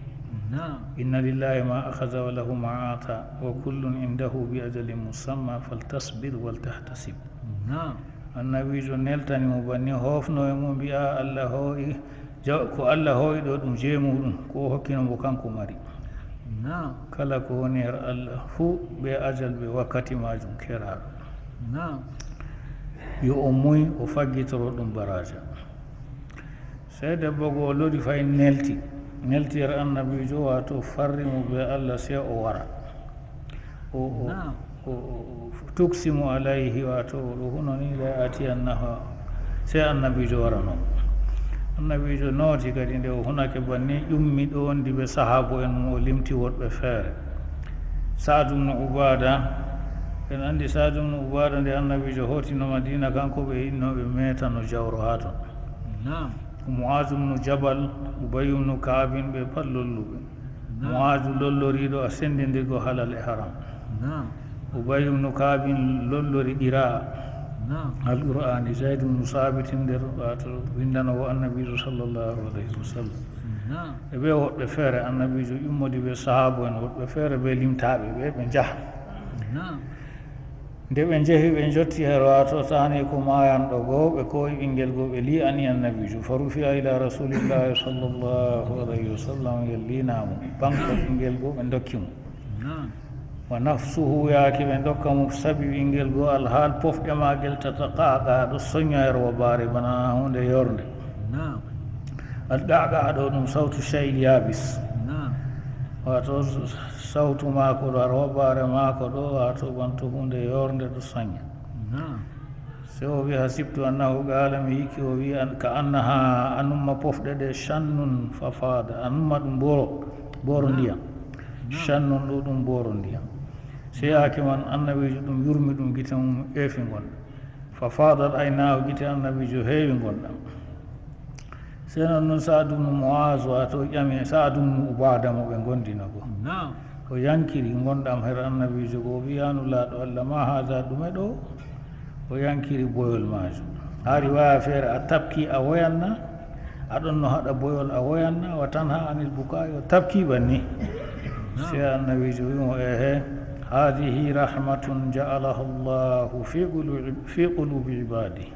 Naam. Inna lillahi ma akhadha wa lahu ma ata, wa kullun indahu bi ajalin musamma, faltasbir wal tahtasib. Naam. Annabiijo neltani mo banni, hoofno e mo, mbi'a, "Allah hoo'i, ja-, ko Allah hoo'i ɗo ɗum je muɗum, ko o hokkino mo kanko mari." Naam. Kala ko woni her Allah fuu, be ajal, be wakkati maajum keraaɗo. Naam. Yo o muy, o faggitoro ɗum baraaja. Sey debbo go o lori fay nelti. Nelti her annabiijo, waato farri mo be Allah, sey o wara. O, o, Naam. o, o, o tuksimu alayhi, waato o ɗo huno ni, la ya'tiyannaha, sey annabiijo warano. Annabiijo nooti kadi, nde o hunake banni, ƴummi ɗo wondi be sahaabo en mo, o limti woɗɓe feere. Sa'd ibn Ubaada, en anndi Sa'd ibn Ubaada, nde annabiijo hootino Madiina, kanko ɓe yiɗno ɓe meetano jawro haa ton. Naam. Mu'aaz ibn Jabal, Ubay ibn Ka'bin, ɓe pat lolluɓe. Naam. Mu'aazu lolloriiɗo a senndindirgo halal e haram. Naam. Ubay ibn Ka'bin lollori qira'a Naam. Alqur'aani. Zayd ibn Saabit nder, waato, winndanoowo annabiijo sallallahu alayhi wa sallam. Naam. E ɓe woɗɓe feere, annabiijo immodi ɓe sahaabo en, woɗɓe feere ɓe limtaaɓe, ɓe, ɓe njaha. Naam. Nde ɓe njehi, ɓe njotti her, waato, taani ko maayanɗo goo, ɓe koo'i ɓinngel goo, ɓe lii'ani annabiijo. Fa rufi'a ila rasulillahi sallallahu alayhi wa sallam, ngel liinaa mo. Ɓaŋgto ɓinngel goo, ɓe ndokki mo. Naam. Wa nafsuhu, yaake ɓe ndokka mo sabi ɓinngel goo, alhaal pofɗe maagel tataqaqa, ɗo sonya her wabaare bana huunde yornde. Naam. Alqaqa ɗo ɗum sawtu shay'il yabis. Naam. Waato sawtu maako ɗo, har wabaare maako ɗo, waato banto huunde yornde ɗo sonya. Naam. Sey o wi'i, "Hasibtu annahu qala", mi yiki o wi'i, "An-, ka annaha", anumma pofɗe ɗe, "shannun fa fada", anumma ɗum booro, booro Naam. ndiyam. Naam. Shannun ɗo ɗum booro ndiyam. Sey yaake man annabiijo ɗum yurmi ɗum gite mum eefi ngonɗam. Fa fadat aynaahu, gite annabiijo heewi ngonɗam. Sey non non Sa'ad ibn Mu'az, waato ƴami Sa'ad ibn Ubaada mo ɓe ngondina go. Naam. O yankiri ngonɗam her annabiijo go, o wi'i, "Ya Nulaaɗo Allah, ma haada, ɗume ɗo?" O yankiri boyol maajum. Haa riwaaya feere, "A tabki, a woyan na? A ɗon no haɗa boyol, a woyan na? Wa tanha anil bukaa," o tabki banni. Naam. Sey annabiijo wi'i mo, "Ehe, haadihi rahmatun ja'alaha Allahu fi qulubi, fi qulubi ibaadi."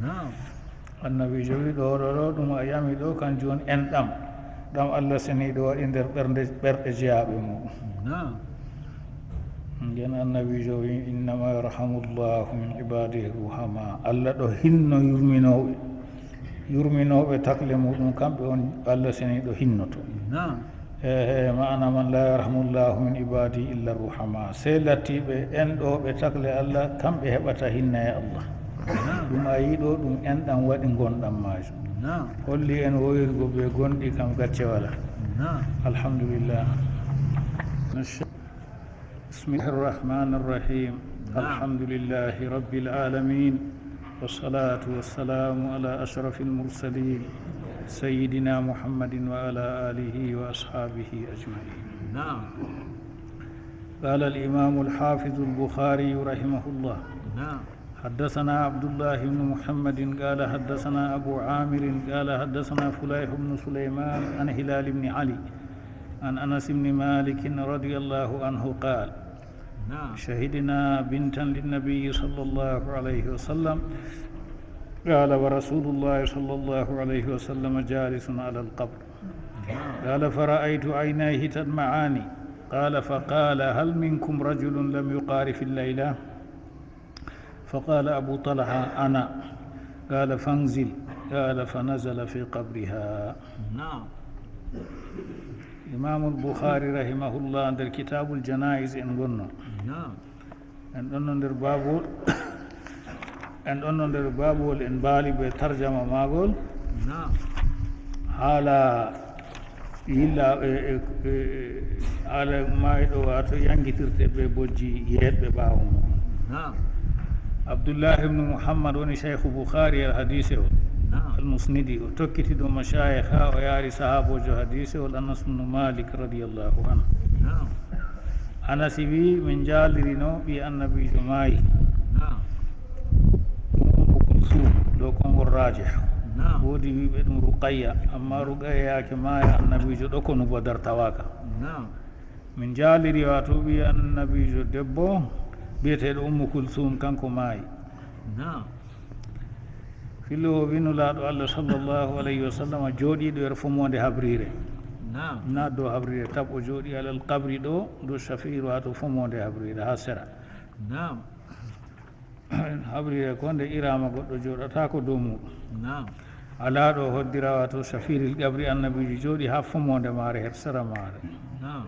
Naam. Annabiijo wi'i, "Ɗo, ɗo, ɗo, ɗum a ƴami ɗo, kanjum woni enɗam, ɗam Allah seniiɗo waɗi nder ɓernde, ɓerɗe jeyaaɓe muɗum." Naam. Nden annabiijo wi'i, "Innama yarhamu Allahu min ibaadihi ruhama." Allah ɗo hinno yurminooɓe, yurminooɓe takle muɗum, kamɓe on Allah seniiɗo hinnoto. Naam. Ehe, ma'ana man, "La yarhamu Allahu min ibadi illa ruhama." Sey lattiiɓe enɗooɓe takle Allah, kamɓe heɓata hinnaya Allah. Naam. Ɗum a yi'i ɗo, ɗum enɗam waɗi ngonɗam maajum. Naam. Holli en woyirgo be gonɗi kam gacce wala. Naam. Alhamdulillah. بسم الله الرحمن الرحيم. نعم. الحمد لله رب العالمين، والصلاة والسلام على أشرف المرسلين سيدنا محمد وعلى آله وأصحابه أجمعين. نعم. قال الإمام الحافظ البخاري رحمه الله: نعم. حدثنا عبد الله بن محمد قال حدثنا أبو عامر قال حدثنا فليح بن سليمان عن هلال بن علي عن أنس بن مالك رضي الله عنه قال: نعم. شهدنا بنتا للنبي صلى الله عليه وسلم، قال: ورسول الله صلى الله عليه وسلم جالس على القبر. نعم. قال: فرأيت عينيه تدمعان. قال: فقال: هل منكم رجل لم يقارف الليلة؟ فقال أبو طلحة: أنا. قال: فانزل. قال: فنزل في قبرها. نعم. Imaamul Bukhaari rahimahullah, nder Kitaabul Janaa'iz en ngonno. Naam. En ɗonno nder baabul, en ɗonno nder baabul, en mbaali be tarjama maagol. Naam. Haala yilla, e, e, e, haala maayɗo, waato yangitirte be bojji yeeɗɓe ɓaawo mum. Naam. Abdullahi ibn Muhammad woni Shaykhu Bukhaari al hadiise o. Naam. Al Musnidi, o tokkiti ɗo mashaayikh haa o yaari sahaaboojo hadiise o, Anas ibn Malik radiyallahu anhu. Naam. Anasi wi, min njaalirino ɓii annabiijo maayi. Naam. Ummu Kulsum, ɗo konngol raajih. Naam. Woodi wi'ɓe ɗum Ruqayya, amma Ruqayya yaake maaya annabiijo ɗo konu Badar tawaaka. Naam. Min jaaliri, wato ɓii Annabiijo debbo biyeteeɗo Ummu Kulsuum, kanko maayi. Naam. Fillo o wi Nulaaɗo Allah sallallahu alayhi wa sallam jooɗiiɗo nder fomoonde habriire. Naam. Na dow habriire tab, o jooɗii alal qabri ɗo, dow shafiir, wato fomoonde habriire haa sera. Naam. Habriire ko nde iraama goɗɗo jooɗataako dow muuɗum. Naam. Alaa ɗo hoddira wato shafiiril qabri, Annabiijo jooɗii haa fomoonde maare, her sera maare. Naam.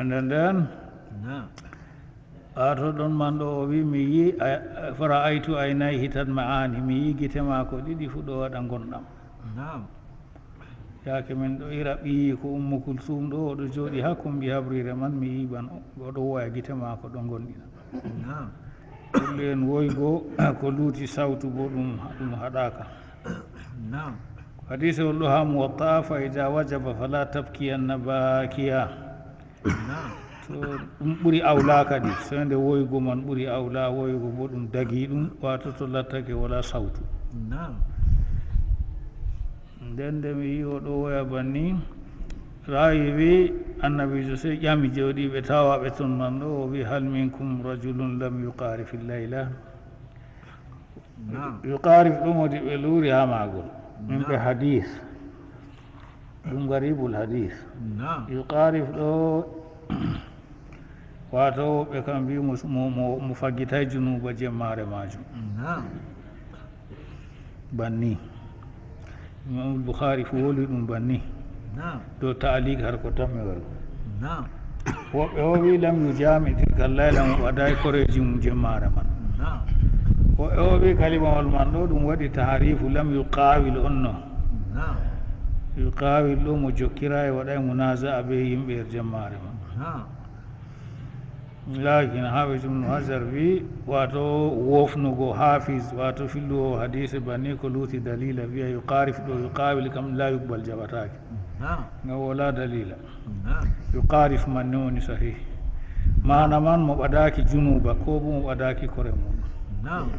Nden nden, Naam. Wato ɗon man ɗo o wi mi yi, a-, fara'aytu aynayhi tadma'ani, mi yi gite maako ɗiɗi fu ɗo waɗa ngonɗam. Naam. Yaake min ɗo ira ɓiyiiko Ummu Kulsuum ɗo, o ɗo jooɗii haa kombi habriire man, mi yi ban o ɗo woya, gite maako ɗo ngonɗina. Naam. Kulli en woygo, ko luuti sawtu bo ɗum, ɗum haɗaaka. Naam. Hadiisewol ɗo haa Muwatta, fa iza wajaba fala tabkiyanna baakiya. Naam. To ɗum ɓuri awla kadi, so nde woygo man ɓuri awla, woygo bo ɗum dagii ɗum, wato to lattake wala sawtu. Naam. Nden nde mi yi o ɗo woya banni, raawi wi Annabiijo sey ƴami jooɗiiɓe tawaaɓe ton man ɗo, o wi, "Hal minkum rajulun lam yuqaarif al-layla?" Naam. Yuqaarif ɗum woni ɓe luuri haa maagol. Min ɓe Naam. Hadiis. Ɗum gariibul hadiis. Naam. Yuqaarif ɗo, wato ɓe kam mbi mo, mo, mo, mo faggitay junuuba jemmaare maajum. Naam. Banni. Imam Bukhari fu woli ɗum banni. Naam. Dow ta'liq har ko tammi waru. Naam. Woɓɓe o wi lam yujami tilka layla, mo ɓadaay koreeji mum jemmaare man. Naam. Woɓɓe o wi kalimawol man ɗo ɗum waɗi taharifu, lam yuqawil on no. Naam. Yuqawil ɗo mo jokkiraay waɗaay munaza'a be yimɓe er jemmaare man. Naam. Laakin Haafis Ibnu Hajar wi, wato wofnugo Haafis, wato filluwo hadiise banni ko luuti dalila, wiya yuqarif ɗo, yuqawil kam la yuqbal jaɓataake. Naam. Ngam wala dalila. Naam. Yuqarif man ni woni sahih. Maana man mo ɓadaaki junuuba, ko bo mo ɓadaaki kore mum. Naam.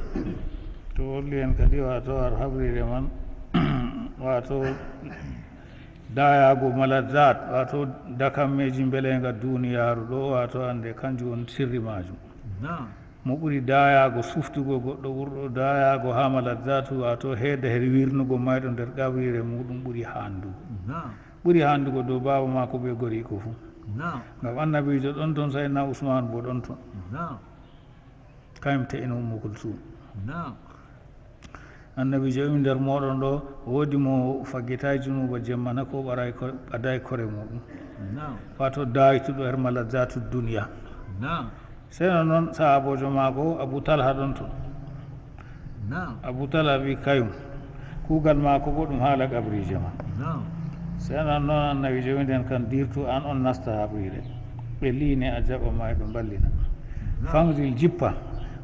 To holli en kadi wato har habrire man, wato dayaago maladzat, wato dakammeeji mbelenga duniyaaru ɗo, wato hande kanjum on sirri maajum. Naam. Mo ɓuri dayaago suftugo goɗɗo ɓurɗo dayaago haa maladzatu, wato heeda her wirnugo mayɗo nder qabriire muɗum ɓuri handugo. Naam. Ɓuri handugo dow baaba maako be goriiko fu. Naam. Ngam annabiijo ɗon ton, Sayyidina Usmaan bo ɗon ton. Naam. Kayum te'ino Ummu Kulsum. Naam. Annabiijo wi nder mooɗon ɗo, woodi mo faggitaay junuuba jemma na ko ɓaraay ko-, ɓadaay kore muɗum? Naam. Wato daaytuɗo her maladzatu duniya. Naam. Sey non non sahaaboojo maako Abu Talha ɗon ton. Naam. Abu Talha wi kayum. Kuugal maako bo ɗum haala qabriije man. Naam. Sey non non annabiijo wi nden kan dirtu an on nasta habriire. Ɓe liine a jaɓa mayɗo mballina. Naam. Fanzil jippa.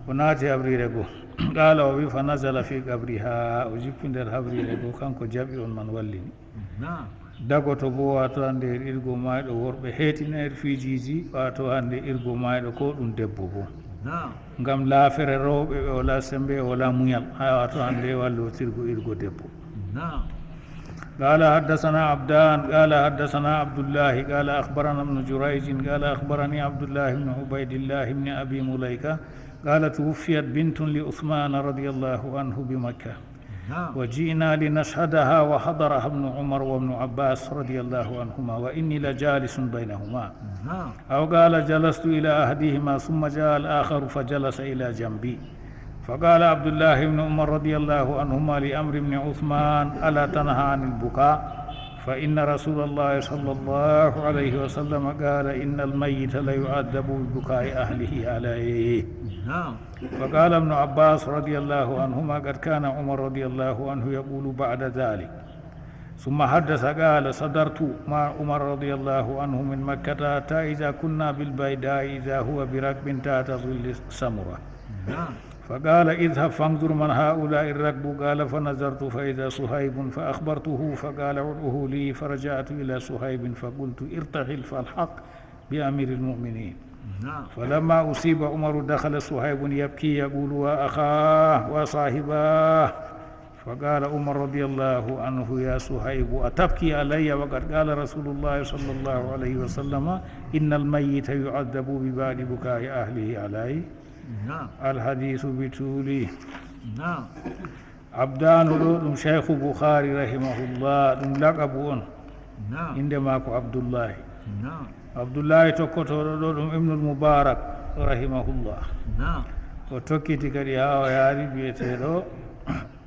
O naati habriire goo. Qaala o wi fa nazala fi qabriha, o jippi nder habriire goo, kanko jaɓi on man wallini. Naam. Dagoto bo, wato hande er irgo mayɗo worɓe heetina er fiijiiji, wato hande irgo mayɗo ko ɗum debbo bo. Naam. Ngam laafere rewɓe ɓe wala sembe, ɓe wala muñal. Ha wato hande wallotirgo irgo debbo. Naam. قال حدثنا عبدان قال حدثنا عبد الله قال أخبرنا ابن جريج قال أخبرني عبد الله بن عبيد الله بن أبي مليكة قال توفيت بنت لعثمان رضي الله عنه بمكة. نعم. وجئنا لنشهدها وحضرها ابن عمر وابن عباس رضي الله عنهما وإني لجالس بينهما. نعم. أو قال جلست إلى أحدهما ثم جاء الآخر فجلس إلى جنبي. فقال عبد الله بن عمر رضي الله عنهما لعمرو بن عثمان: ألا تنهى عن البكاء؟ فإن رسول الله صلى الله عليه وسلم قال: إن الميت ليعذب ببكاء أهله عليه. نعم. فقال ابن عباس رضي الله عنهما: قد كان عمر رضي الله عنه يقول بعد ذلك. ثم حدث قال: صدرت مع عمر رضي الله عنه من مكة حتى إذا كنا بالبيداء إذا هو بركب تحت ظل سمرة. نعم. فقال: اذهب فانظر من هؤلاء الركب. قال: فنظرت فإذا صهيب فأخبرته فقال: ادعه لي. فرجعت إلى صهيب فقلت: ارتحل فالحق بأمير المؤمنين. نعم. فلما أصيب عمر دخل صهيب يبكي يقول: وأخاه وصاحباه. فقال عمر رضي الله عنه: يا صهيب، أتبكي علي وقد قال رسول الله صلى الله عليه وسلم: إن الميت يعذب ببعض بكاء أهله عليه؟ نعم. الحديث بطوله. نعم. Abdaanu ɗo ɗum Shaykhu Bukhari rahimahullah, ɗum laqabu on. نعم. Innde maako Abdullahi. نعم. Abdullahi tokkotooɗo ɗo ɗum Ibnul Mubarak rahimahullah. نعم. O tokkiti kadi haa o yaari biyeteeɗo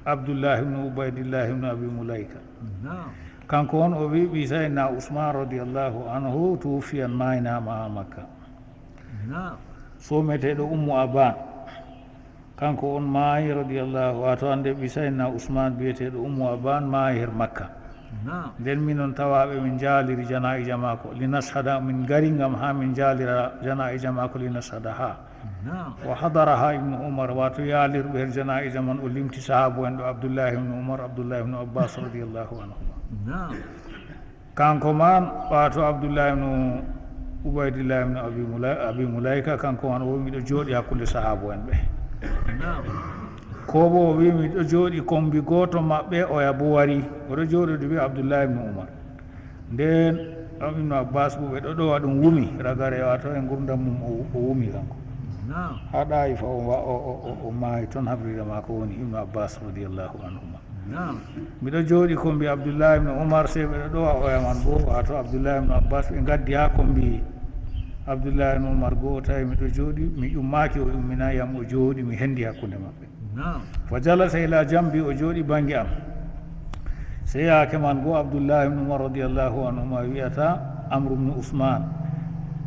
Abdullahi ibn Ubaydillah ibn Abi Mulaika. نعم. Kanko on o wi ɓii Sayyidina Usman radiyallahu anhu tuwuffiyan maaynaama haa Makka. نعم. Soometeeɗo Ummu Aban. Kanko on maayi radiyallahu, wato hannde ɓii Sayyidina Usman biyeteeɗo Ummu Aban maayi her Makka. نعم. Nden minon tawaaɓe min njaaliri janaa'ija maako, linashhada, min ngari ngam haa min njaalira janaa'ija maako, linashhadaha. نعم. Wa hadaraha Ibnu Umar, wato yaalirɓe her janaa'ija man o limti sahaabu'en ɗo Abdullahi ibnu Umar, Abdullahi ibnu Abbas radiyallahu anhuma. نعم. Kanko man, wato Abdullahi ibnu Ubaydillah ibnu Abi Mula-, Abi Mulaika, kanko man o wi miɗo jooɗi hakkunde sahaabu'en ɓe. نعم. Ko bo o wi miɗo jooɗi kombi gooto maɓɓe, oya bo wari. Oɗo jooɗodi be Abdullahi ibnu Umar. Nden ɗon Ibnu Abbas bo ɓe ɗo ɗowa ɗum wumi ragare, wato e ngurdam mum o, o wumi kanko. نعم. Haa Ɗaayifa o wa-, o, o, o, o maayi ton, habriire maako woni Ibnu Abbas radiyallahu anhuma. نعم. Miɗo jooɗi kombi Abdullahi ibnu Umar, sey ɓe ɗo ɗowa oya man bo, wato Abdullahi ibnu Abbas, ɓe ngaddi haa kombi Abdullahi ibnu Umar goo, o tawi miɗo jooɗi, mi ummaaki, o umminaay yam, o jooɗi, mi hendi hakkunde maɓɓe. نعم. Fa jalasa ila jambi, o jooɗi bannge am. Sey yaake man goo Abdullahi ibnu Umar radiyallahu anhuma wi'ata Amru ibnu Usman: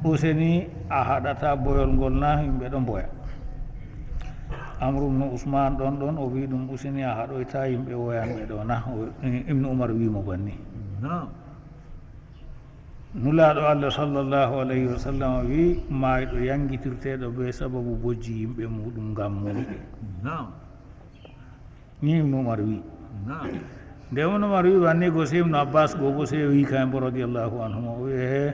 "Useni a haɗata boyol ngol na, yimɓe ɗo mboya." Amru ibnu Usman ɗon ɗon o wi ɗum: "Useni a haɗoyta yimɓe woyanɓe ɗo na?" O, Ibnu Umar wi mo banni. نعم. Nulaaɗo Allah sallallahu alayhi wa sallam wi: "Maayɗo yangitirteeɗo be sababu bojji yimɓe muɗum ngam muuɗum." نعم. Ni Ibnu Umar wi. نعم. Nde Ibnu Umar wi banni go, sey Ibnu Abbas go bo sey wi kayen bo radiyallahu anhuma, o wi: "He,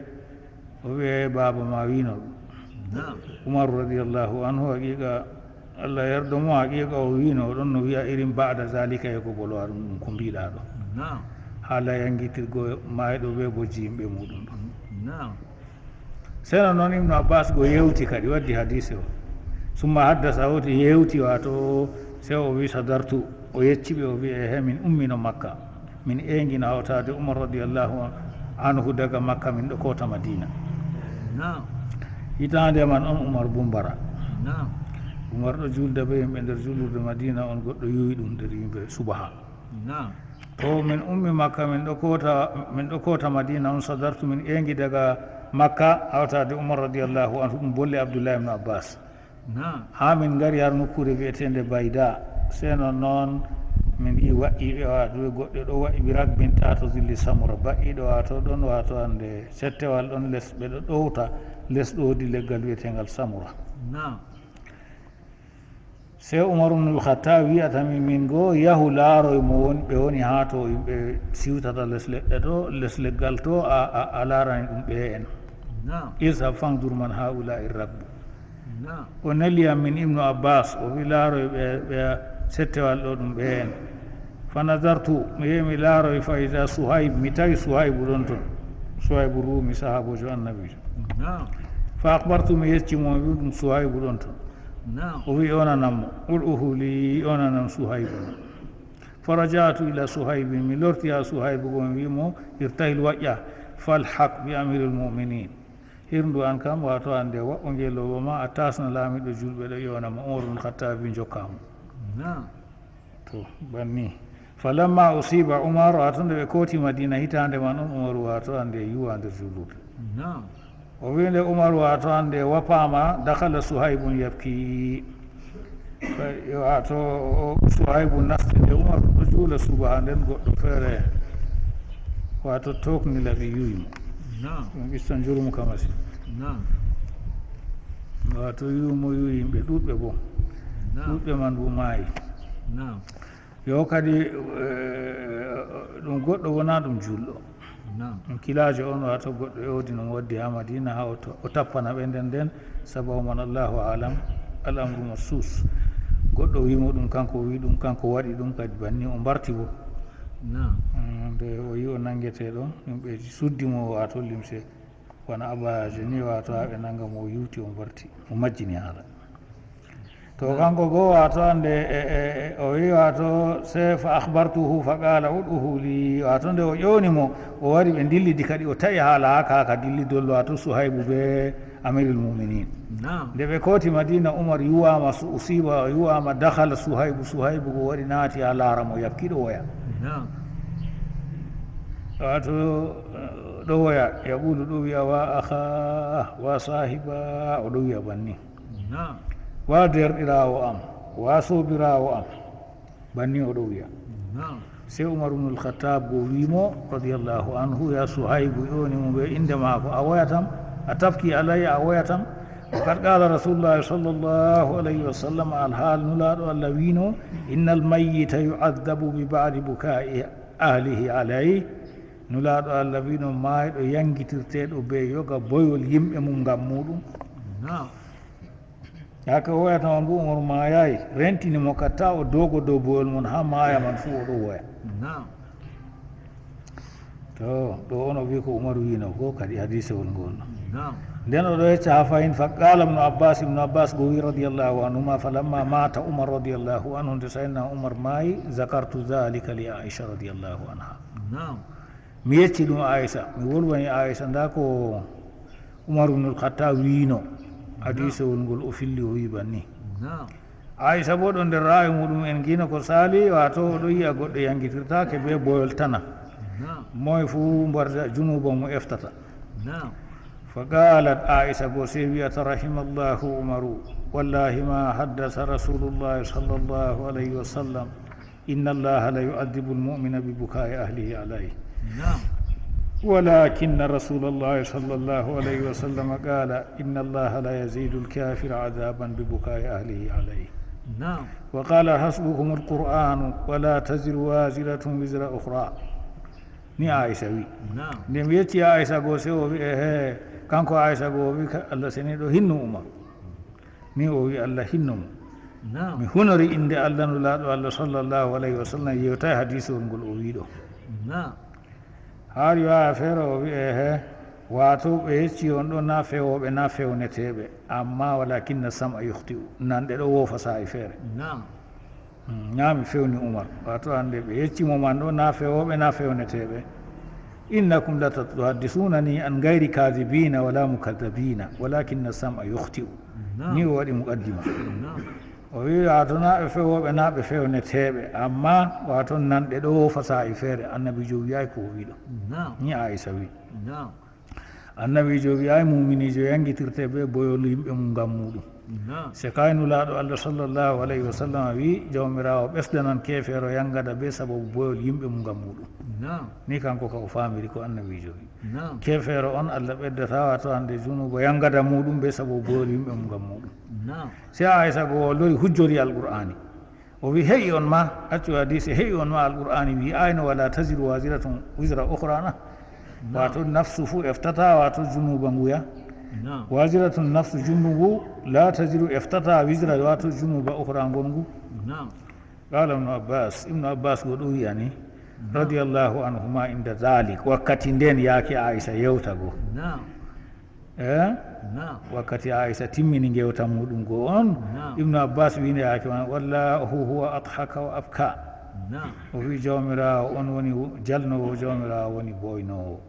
o wi he, baaba ma wino ɗum." نعم. Umar radiyallahu anhu, haqiqa Allah yardo mo, haqiqa o wino, o ɗon no wi'a irin ba'da zalika e ko bolo aɗum ɗum ko mbiɗa ɗo. نعم. Haala yangitirgo maayɗo be bojji yimɓe muɗum ɗon. نعم. Seno noon Ibnu Abbas go yewti kadi, waddi hadise o. Summa haddasa, hoti yewti, wato sey o wi sadartu, o yecci ɓe, o wi: "Ehe, min ummino Makka. Min eengino hawtaade Umar radiyallahu anhu daga Makka, min ɗo koota Madina." نعم. Hitaande man on Umar bumbara. نعم. Umar ɗo julda be yimɓe nder julurde Madina, on goɗɗo yuwi ɗum nder yimɓe subaha. نعم. To min ummi Makka, min ɗo koota, min ɗo koota Madina, on sadartu, min eengi daga Makka, hawtaade Umar radiyallahu anhu, ɗum bolle Abdullahi ibn Abbas. نعم. Haa min ngari har nokkuure wi'eteende Bayda. Sey non noon min yi'i wa'iiɓe, wato goɗɗo ɗo wa'i bi ragbin tahta zilli samura. Ba'iiɗo wato ɗon, wato hannde settewal ɗon les, ɓe ɗo ɗowta les ɗowdi leggal wi'eteengal samura. نعم. Sey Umar ibn al-Khattab wi'ata min, min go, "Yahu laaroy mo won-, ɓe woni haa to yimɓe siwtata les leɗɗe to, les leggal to, a, a, a laarani ɗum ɓe'en. نعم. Izhab fanzur man haula'i ragbu." نعم. O neli yam min Ibnu Abbas, o wi: "Laaroy ɓe, ɓe settewal ɗo ɗum ɓe'en." Fa nazartu, mi yehi mi laaroy, fa iza Suhayb, mi tawi Suhaybu ɗon ton. Suhaybu Rumi, sahaaboojo Annabiijo. نعم. Fa akhbartu, mi yecci mo, mi wi ɗum Suhaybu ɗon ton. نعم. O wi: "Onanam mo, ud'uhu li, onanam Suhaybu." Fa raja'tu ila Suhaybin, mi lorti haa Suhaybu go, mi wi mo: "Irtahil, waƴƴa, falhaq bi amiril mu'minin." Hirndu an kam, wato hannde waɗu ngeelooba ma, a taasna laamiiɗo julɓe ɗo, ƴeewna mo, Umar ibn Khattabi njokka mo. نعم. To, banni. Falamma usiba Umar, wato nde ɓe kooti Madina hitaande man on, Umar wato hannde yuwa nder julurde. نعم. O wi nde Umar wato hannde wapaama, dakhala Suhaybun yabki. Wato o Suhaybu nasti nde Umar ɗo juula subaha nden, goɗɗo feere wato tokni laɓi yuwi mo. نعم. Ɗum qissa njurumka masin. نعم. Wato yuwi mo, yuwi yimɓe ɗuɗɓe bo. نعم. Ɗuɗɓe man bo maayi. نعم. Yo kadi, eh, ɗum goɗɗo wona ɗum julɗo. نعم. Ɗum kilaajo on, wato goɗɗo ewdi no mo waddi haa Madina haa o to-, o tappana ɓe nden nden, sababu man Allahu a'lam, al amru massus. Goɗɗo wi mo ɗum, kanko wi ɗum, kanko waɗi ɗum kadi banni, o mbarti bo. Nde o yi o nangetee ɗo, yimɓe suddi mo wato limse. Wano abayaji ni, wato haa ɓe nanga mo, o yiwti, o mbarti, o majjini haala. To kanko goo, wato ande, e, e, e, o wi wato, se fa akhbartuhu fa qala ud'uhu li, wato nde o ƴoni mo, o wari ɓe dillidi kadi, o ta'i haala haka, haka dillidol wato Suhaybu be Amirul Mu'minin. Nde ɓe kooti Madina, Umar yuwama, su-, usiba, yuwama, dakhala Suhaybu, Suhaybu go wari naati haa laara mo, yakki ɗo woya. Wato, eh, ɗo woya, yaqulu, ɗo wiya, wa akha, wa sahiba, o ɗo wiya banni. Wa derɗiraawo am, wa sobiraawo am, banni o ɗo wiya. Sey Umar ibnul Khattab go wi mo, radiyallahu anhu, ya Suhaybu, ƴoni mo be innde maako, a woyatam, a tafki alayya, a woyatam. Wa qad qala Rasulullahi sallallahu alayhi wa sallam, alhaal Nulaaɗo Allah wino, innal mayyita yu'adhabu bi ba'di buka'i ahlihi alayhi. Nulaaɗo Allah wino, maayɗo yangitirteeɗo be yoga boyol yimɓe mum ngam muɗum. Haka o woyata on bo, Umar maayaay, rentini mo katta o dogo dow boyol mon haa maaya man fuu o ɗo woya. To, ɗo on o wi ko Umar wino ko kadi hadisewol ngol. Nden o ɗo yecca haa fahin, fa qala Ibnu Abbas, Ibnu Abbas go wi radiyallahu anhuma, falamma mata Umar radiyallahu anhu, nde Sayyidina Umar maayi, zakartu dhalika li Aisha radiyallahu anha. Mi yecci ɗum Aisha, mi wolwani Aisha, nda ko Umar ibnul Khattab wino, hadisewol ngol o filli, o wi banni. Aisha bo ɗo nder ra'ayi muɗum en gino ko sali, wato o ɗo yi'a goɗɗo yangitirtake be boyol tana. Moy fu mbarja junuba mo eftata. Fa qalat Aisha go sey wi'ata, rahimallahu Umaru, wallahi ma haddasa Rasulullahi sallallahu alayhi wa sallam. Inna Allaha la yu'adhibu al-mu'mina bi buka'i ahlihi alayhi. Walakinna Rasulallahi sallallahu alayhi wa sallam qala, inna Allaha la yazidu al-kafira adhaban bi buka'i ahlihi alayhi. Wa qala, hasbukum al-Qur'anu, wa la taziru waziratun wizra ukhra. Ni Aisha wi. Nde mi yecci Aisha go, sey o wi, ehe, kanko Aisha go o wi, ka-, Allah seniɗo hinno Umar. Ni o wi, Allah hinno mo. Mi hunori innde Allah, Nulaaɗo Allah sallallahu alayhi wa sallam yewtay hadisewol ngol o wi ɗo. Haa riwaya feere o wi, ehe, wato ɓe yecci on ɗo na fewooɓe na fewneteeɓe, amma walakinna sam'a yukhti'u, nanɗe ɗo woofa saa'i feere. Mm, na mi fewni Umar. Wato hande ɓe yecci mo man ɗo na fewooɓe na fewneteeɓe. Innakum la tuhaddisunani an ghayri kadhibina wala mukadhdhabina, walakinna sam'a yukhti'u. Ni o waɗi muqaddima. O wi, wato na ɓe fewooɓe na ɓe fewneteeɓe, amma wato nanɗe ɗo woofa saa'i feere, Annabiijo wi'ay ko o wi ɗo. Ni Aisha wi. Annabiijo wi'ay muminiijo yangitirte be boyol yimɓe mum ngam muɗum. Se kay Nulaaɗo Allah sallallahu alayhi wa sallam wi, Jawmiraawo ɓesdanan keefeero yangada be sababu boyol yimɓe mum ngam muɗum. Ni kanko ka o famiri ko Annabiijo wi. Keefeero on Allah ɓeddata wato hande junuba yangada muɗum be sababu boyol yimɓe mum ngam muɗum. Se Aisha go o lori hujjori Alqur'ani. O wi, he'i on ma, accu hadise, he'i on ma Alqur'ani wi, ayno wala taziru waziratun wizra ukhra na. Wato nafsu fu eftata wato junuba nguya. Waziratun, nafsu junubu, la taziru eftata wizra wato junuba ukhra ngon ngu. Qala Ibnu Abbas, Ibnu Abbas go ɗo wi'ani, radiyallahu anhuma inda dhalik, wakkati nden yaake Aisha yewta go. Eh? Wakkati Aisha timmini ngewta muɗum go on, Ibnu Abbas wi nde yaake man, wallahu huwa adhaka wa abka. O wi, Jawmiraawo on woni jalnowo, Jawmiraawo woni boynoowo.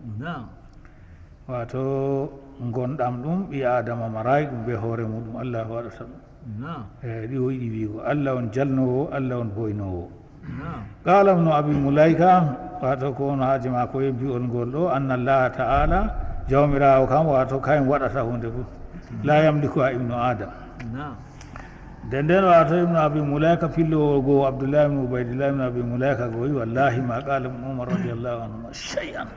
Wato ngonɗam ɗum ɓi Adama maraay ɗum be hoore muɗum, Allah waɗata ɗum. E, ɗi o yiɗi wi'ugo, Allah on jalnowo, Allah on boynowo. Qala Ibnu Abi Mulaika, wato ko woni haaje maako e bi'ol ngol ɗo, anna Allah ta'ala, Jawmiraawo kam, wato kayum waɗata hunde fu. La yamliku ha Ibnu Adam. Nden nden wato Ibnu Abi Mulaika pillowo go Abdullah ibn Ubaydillah ibn Abi Mulaika go wi, wallahi ma qala Ibnu Umar radiyallahu anhuma shay'an.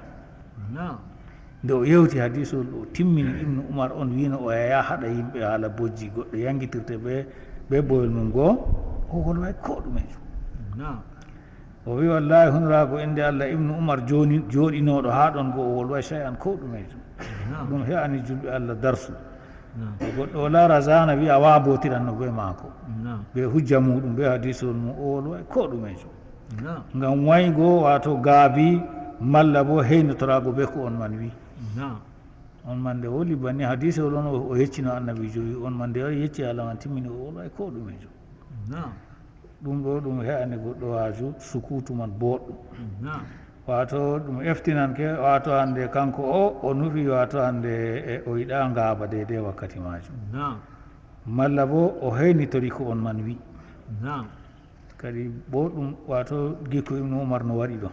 Nde o yewti hadisul ɗo, o timmini, Ibnu Umar on wino o yaya haɗa yimɓe haala bojji goɗɗo yangitirte be, be boyol mum goo, o wolway ko ɗumejum. O wi, wallahi, huniraago innde Allah, Ibnu Umar jooni, jooɗinooɗo haa ɗon goo, o wolway shay'an ko ɗumejum. Ɗum he'ani julɓe Allah darsu. Naam. Goɗɗo o laara zana wiya a waawa bootiranno bee maako. Naam. Bee hujja muuɗum, bee hadiisol mum, o wolwaay ko ɗumeejo. Naam. Ngam waygo, waato gaabi, malla boo heynotoraago bee ko on man wi'i. Naam. On man nde woli banni hadiisol on, o, o yeccino annabiijo wi'i, on man nde o yecci haala man timmini, o wolwaay ko ɗumeejo. Naam. Ɗum ɗo ɗum he'ani goɗɗo waaju sukuutu man booɗɗum. Naam. Waato ɗum eftinanke, waato hannde kanko o, o nufi waato hannde e o yiɗaa ngaaba deydey wakkati maajum. Naam. Malla boo o heynitori ko on man wi'i. Naam. Kadi booɗɗum, waato gikku Ibnu Umar no waɗi ɗon.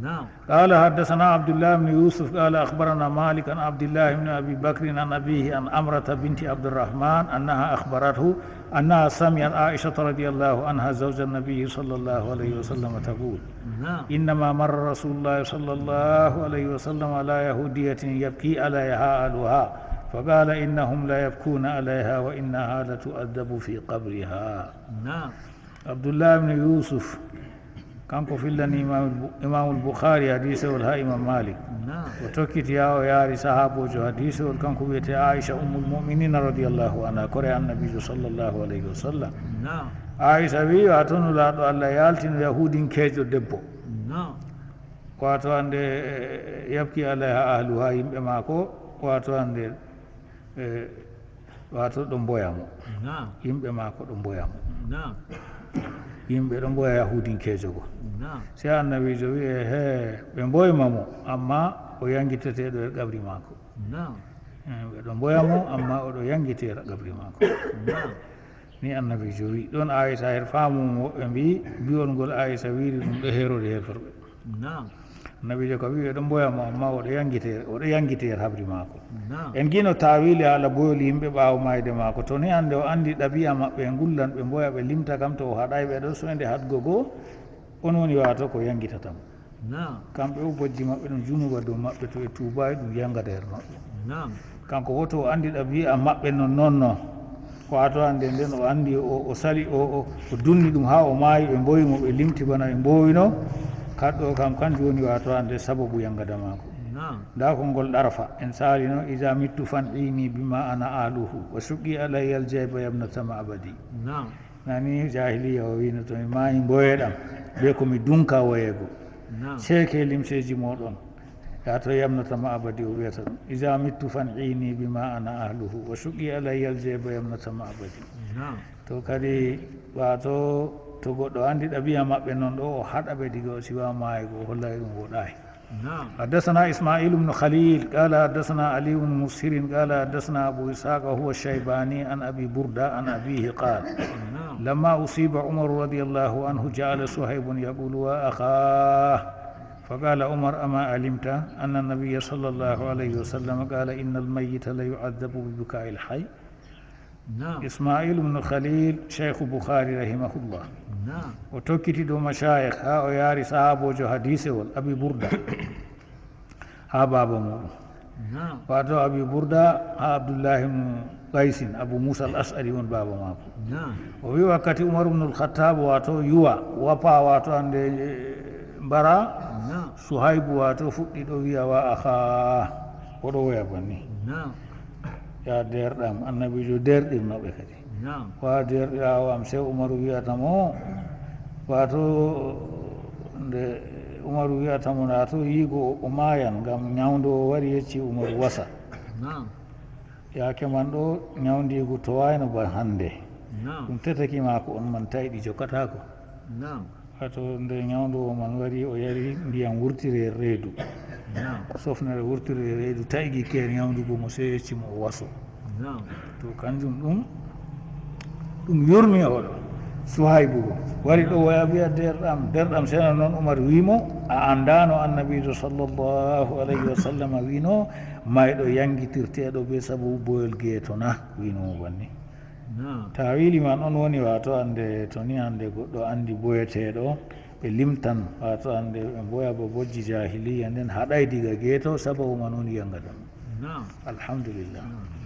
نعم. قال حدثنا عبد الله بن يوسف قال أخبرنا مالك عن عبد الله بن أبي بكر عن أبيه عن أمرة بنت عبد الرحمن أنها أخبرته أنها سمعت عائشة رضي الله عنها زوج النبي صلى الله عليه وسلم تقول: نعم. إنما مر رسول الله صلى الله عليه وسلم على يهودية يبكي عليها أهلها فقال: إنهم ليبكون عليها وإنها لتؤدب في قبرها. نعم. Abdullahi ibn Yusuf, kanko fillani Imam, Imamul Bukhari hadiisewol haa Imam Malik. Naam. O tokkiti haa o yaari sahaaboojo hadiisewol, kanko wiyetee Aisha Ummul Mu'minina radiyallahu anha, kore Annabiijo sallallahu alayhi wa sallam. Naam. Aisha wi'i, waato Nulaaɗo Allah yaaltino Yahuudinkeejo debbo. Naam. Waato hannde, eh, yabki alayha ahluha, yimɓe maako, waato hannde, eh, Waato ɗo mboya mo. Naam. Yimɓe maako ɗo mboya mo. Naam. Yimɓe ɗo mboya Yahuudinkeejo go. Naam. Sey Annabiijo wi'i, "Ehe, ɓe mboyma mo, ammaa o yangiteteeɗo e qabri maako." Naam. Eh, ɓe ɗo mboya mo, ammaa o ɗo yangitee e qabri maako. Naam. Ni Annabiijo wi'i. Ɗon Aisha her faamu mo ɓe mbi'i, bi'ol ngol Aisha wi'iri ɗum ɗo heerori heeferɓe. Naam. Annabiijo ka wi'i, "Eɗo mboya mo, ammaa oɗo yangitee, oɗo yangitee her habri maako." Naam. En ngi'no taawiili haala boyol yimɓe ɓaawo maayde maako. To ni hannde o anndi ɗabi'a maɓɓe, e ngullan ɓe mboya, ɓe limta kam, to o haɗaay ɓe ɗo soynde haɗgo go, on woni waato ko yangitata mo. Naam. Kamɓe o bojji maɓɓe ɗum junuba dow maɓɓe, to ɓe tuubaay ɗum yangata her maɓɓe. Naam. Kanko woto o anndi ɗabi'a maɓɓe non, non, non. Ko a to hannde nden o anndi o, o sali o, o, o dunni ɗum haa o maayi, ɓe mboyi mo, ɓe limti bana ɓe mbowino. Kaɗɗo kam kanjum woni waato hannde sababu yangada maako. Naam. Ndaa ko ngol ɗarfa. En saalino, "Iza mittu fan'ini bima ana ahluhu, wa shuqqi alayya al-jayba yabnata ma'badi." Naam. Nani jaahiliya o wi'no, "To mi maayi mboyeɗam bee ko mi dunka woyeego." Naam. Ceeke limseeji mooɗon. Yaa to yamnata ma abadi, o wi'ata ɗum. "Iza mittu fan'ini bima ana ahluhu, wa shuqqi alayya al-jayba yamnata ma abadi." Naam. To kadi, waato, to goɗɗo anndi ɗabi'a maɓɓe non ɗo, o haɗa ɓe diga o siwa maaygo, o hollay ɗum woɗaay. Naam. حدثنا إسماعيل بن خليل قال حدثنا علي بن مسهر قال حدثنا أبو إسحاق وهو الشيباني عن أبي بردة عن أبيه قال: نعم. لما أصيب عمر رضي الله عنه جعل صهيب يقول: وأخاه. فقال عمر: أما علمت أن النبي صلى الله عليه وسلم قال: إن الميت ليعذب ببكاء الحي؟ Naam. Ismail ibn Khalil, Cheikh Bukhari rahimahullah. Naam. O tokkiti dow mashayikh haa o yaari sahaaboojo hadiisewol Abi Burda haa baaba muuɗum. Naam. Waato Abi Burda haa Abdullah ibn Qaisin, Abu Musa al-Ash'ari won baaba maako. Naam. O wi wakkati Umar ibn al-Khattab waato yuwa, wapa waato hannde, eh, mbara, Naam. Suhaybu waato fuɗɗi ɗo wi'a wa akha, o ɗo woya banni. Naam. Ya deerɗam, Annabiijo deerɗirno ɓe kadi. Naam. Wa deerɗiraawo am, sey Umaru wi'ata mo, waato nde Umaru wi'ata mo, na to yiigo o maayan, ngam nyawndo o wari yecci Umaru wasa. Naam. Yaake man ɗo, nyawndiigu towaayno ba hannde. Naam. Ɗum teteki maako on man tawi ɗi jokataako. Naam. Waato nde nyawnduwo man wari, o yari ndiyam wurtiri e reedu. Naam. Sofnere wurtiri e reedu, tawi gikke nyawndugo mo, sey yecci mo o waso. Naam. To kanjum ɗum, ɗum yurmi oɗo. Suhaybu go wari ɗo woya wi'a, "Deerɗam, deerɗam, sey na non Umar wi mo, a anndaano Annabiijo sallallahu alayhi wa sallam wino, mayɗo yangitirteeɗo be sababu boyol geeto na?" Wino mo banni. Naam. Taawili man on woni, waato, hannde, to ni hannde goɗɗo anndi boyeteeɗo, ɓe limtan, waato, hannde ɓe mboya ba bojji jaahiliya, nden haɗay diga geeto, sababu man woni yangada. Naam. Alhamdulillah. Naam.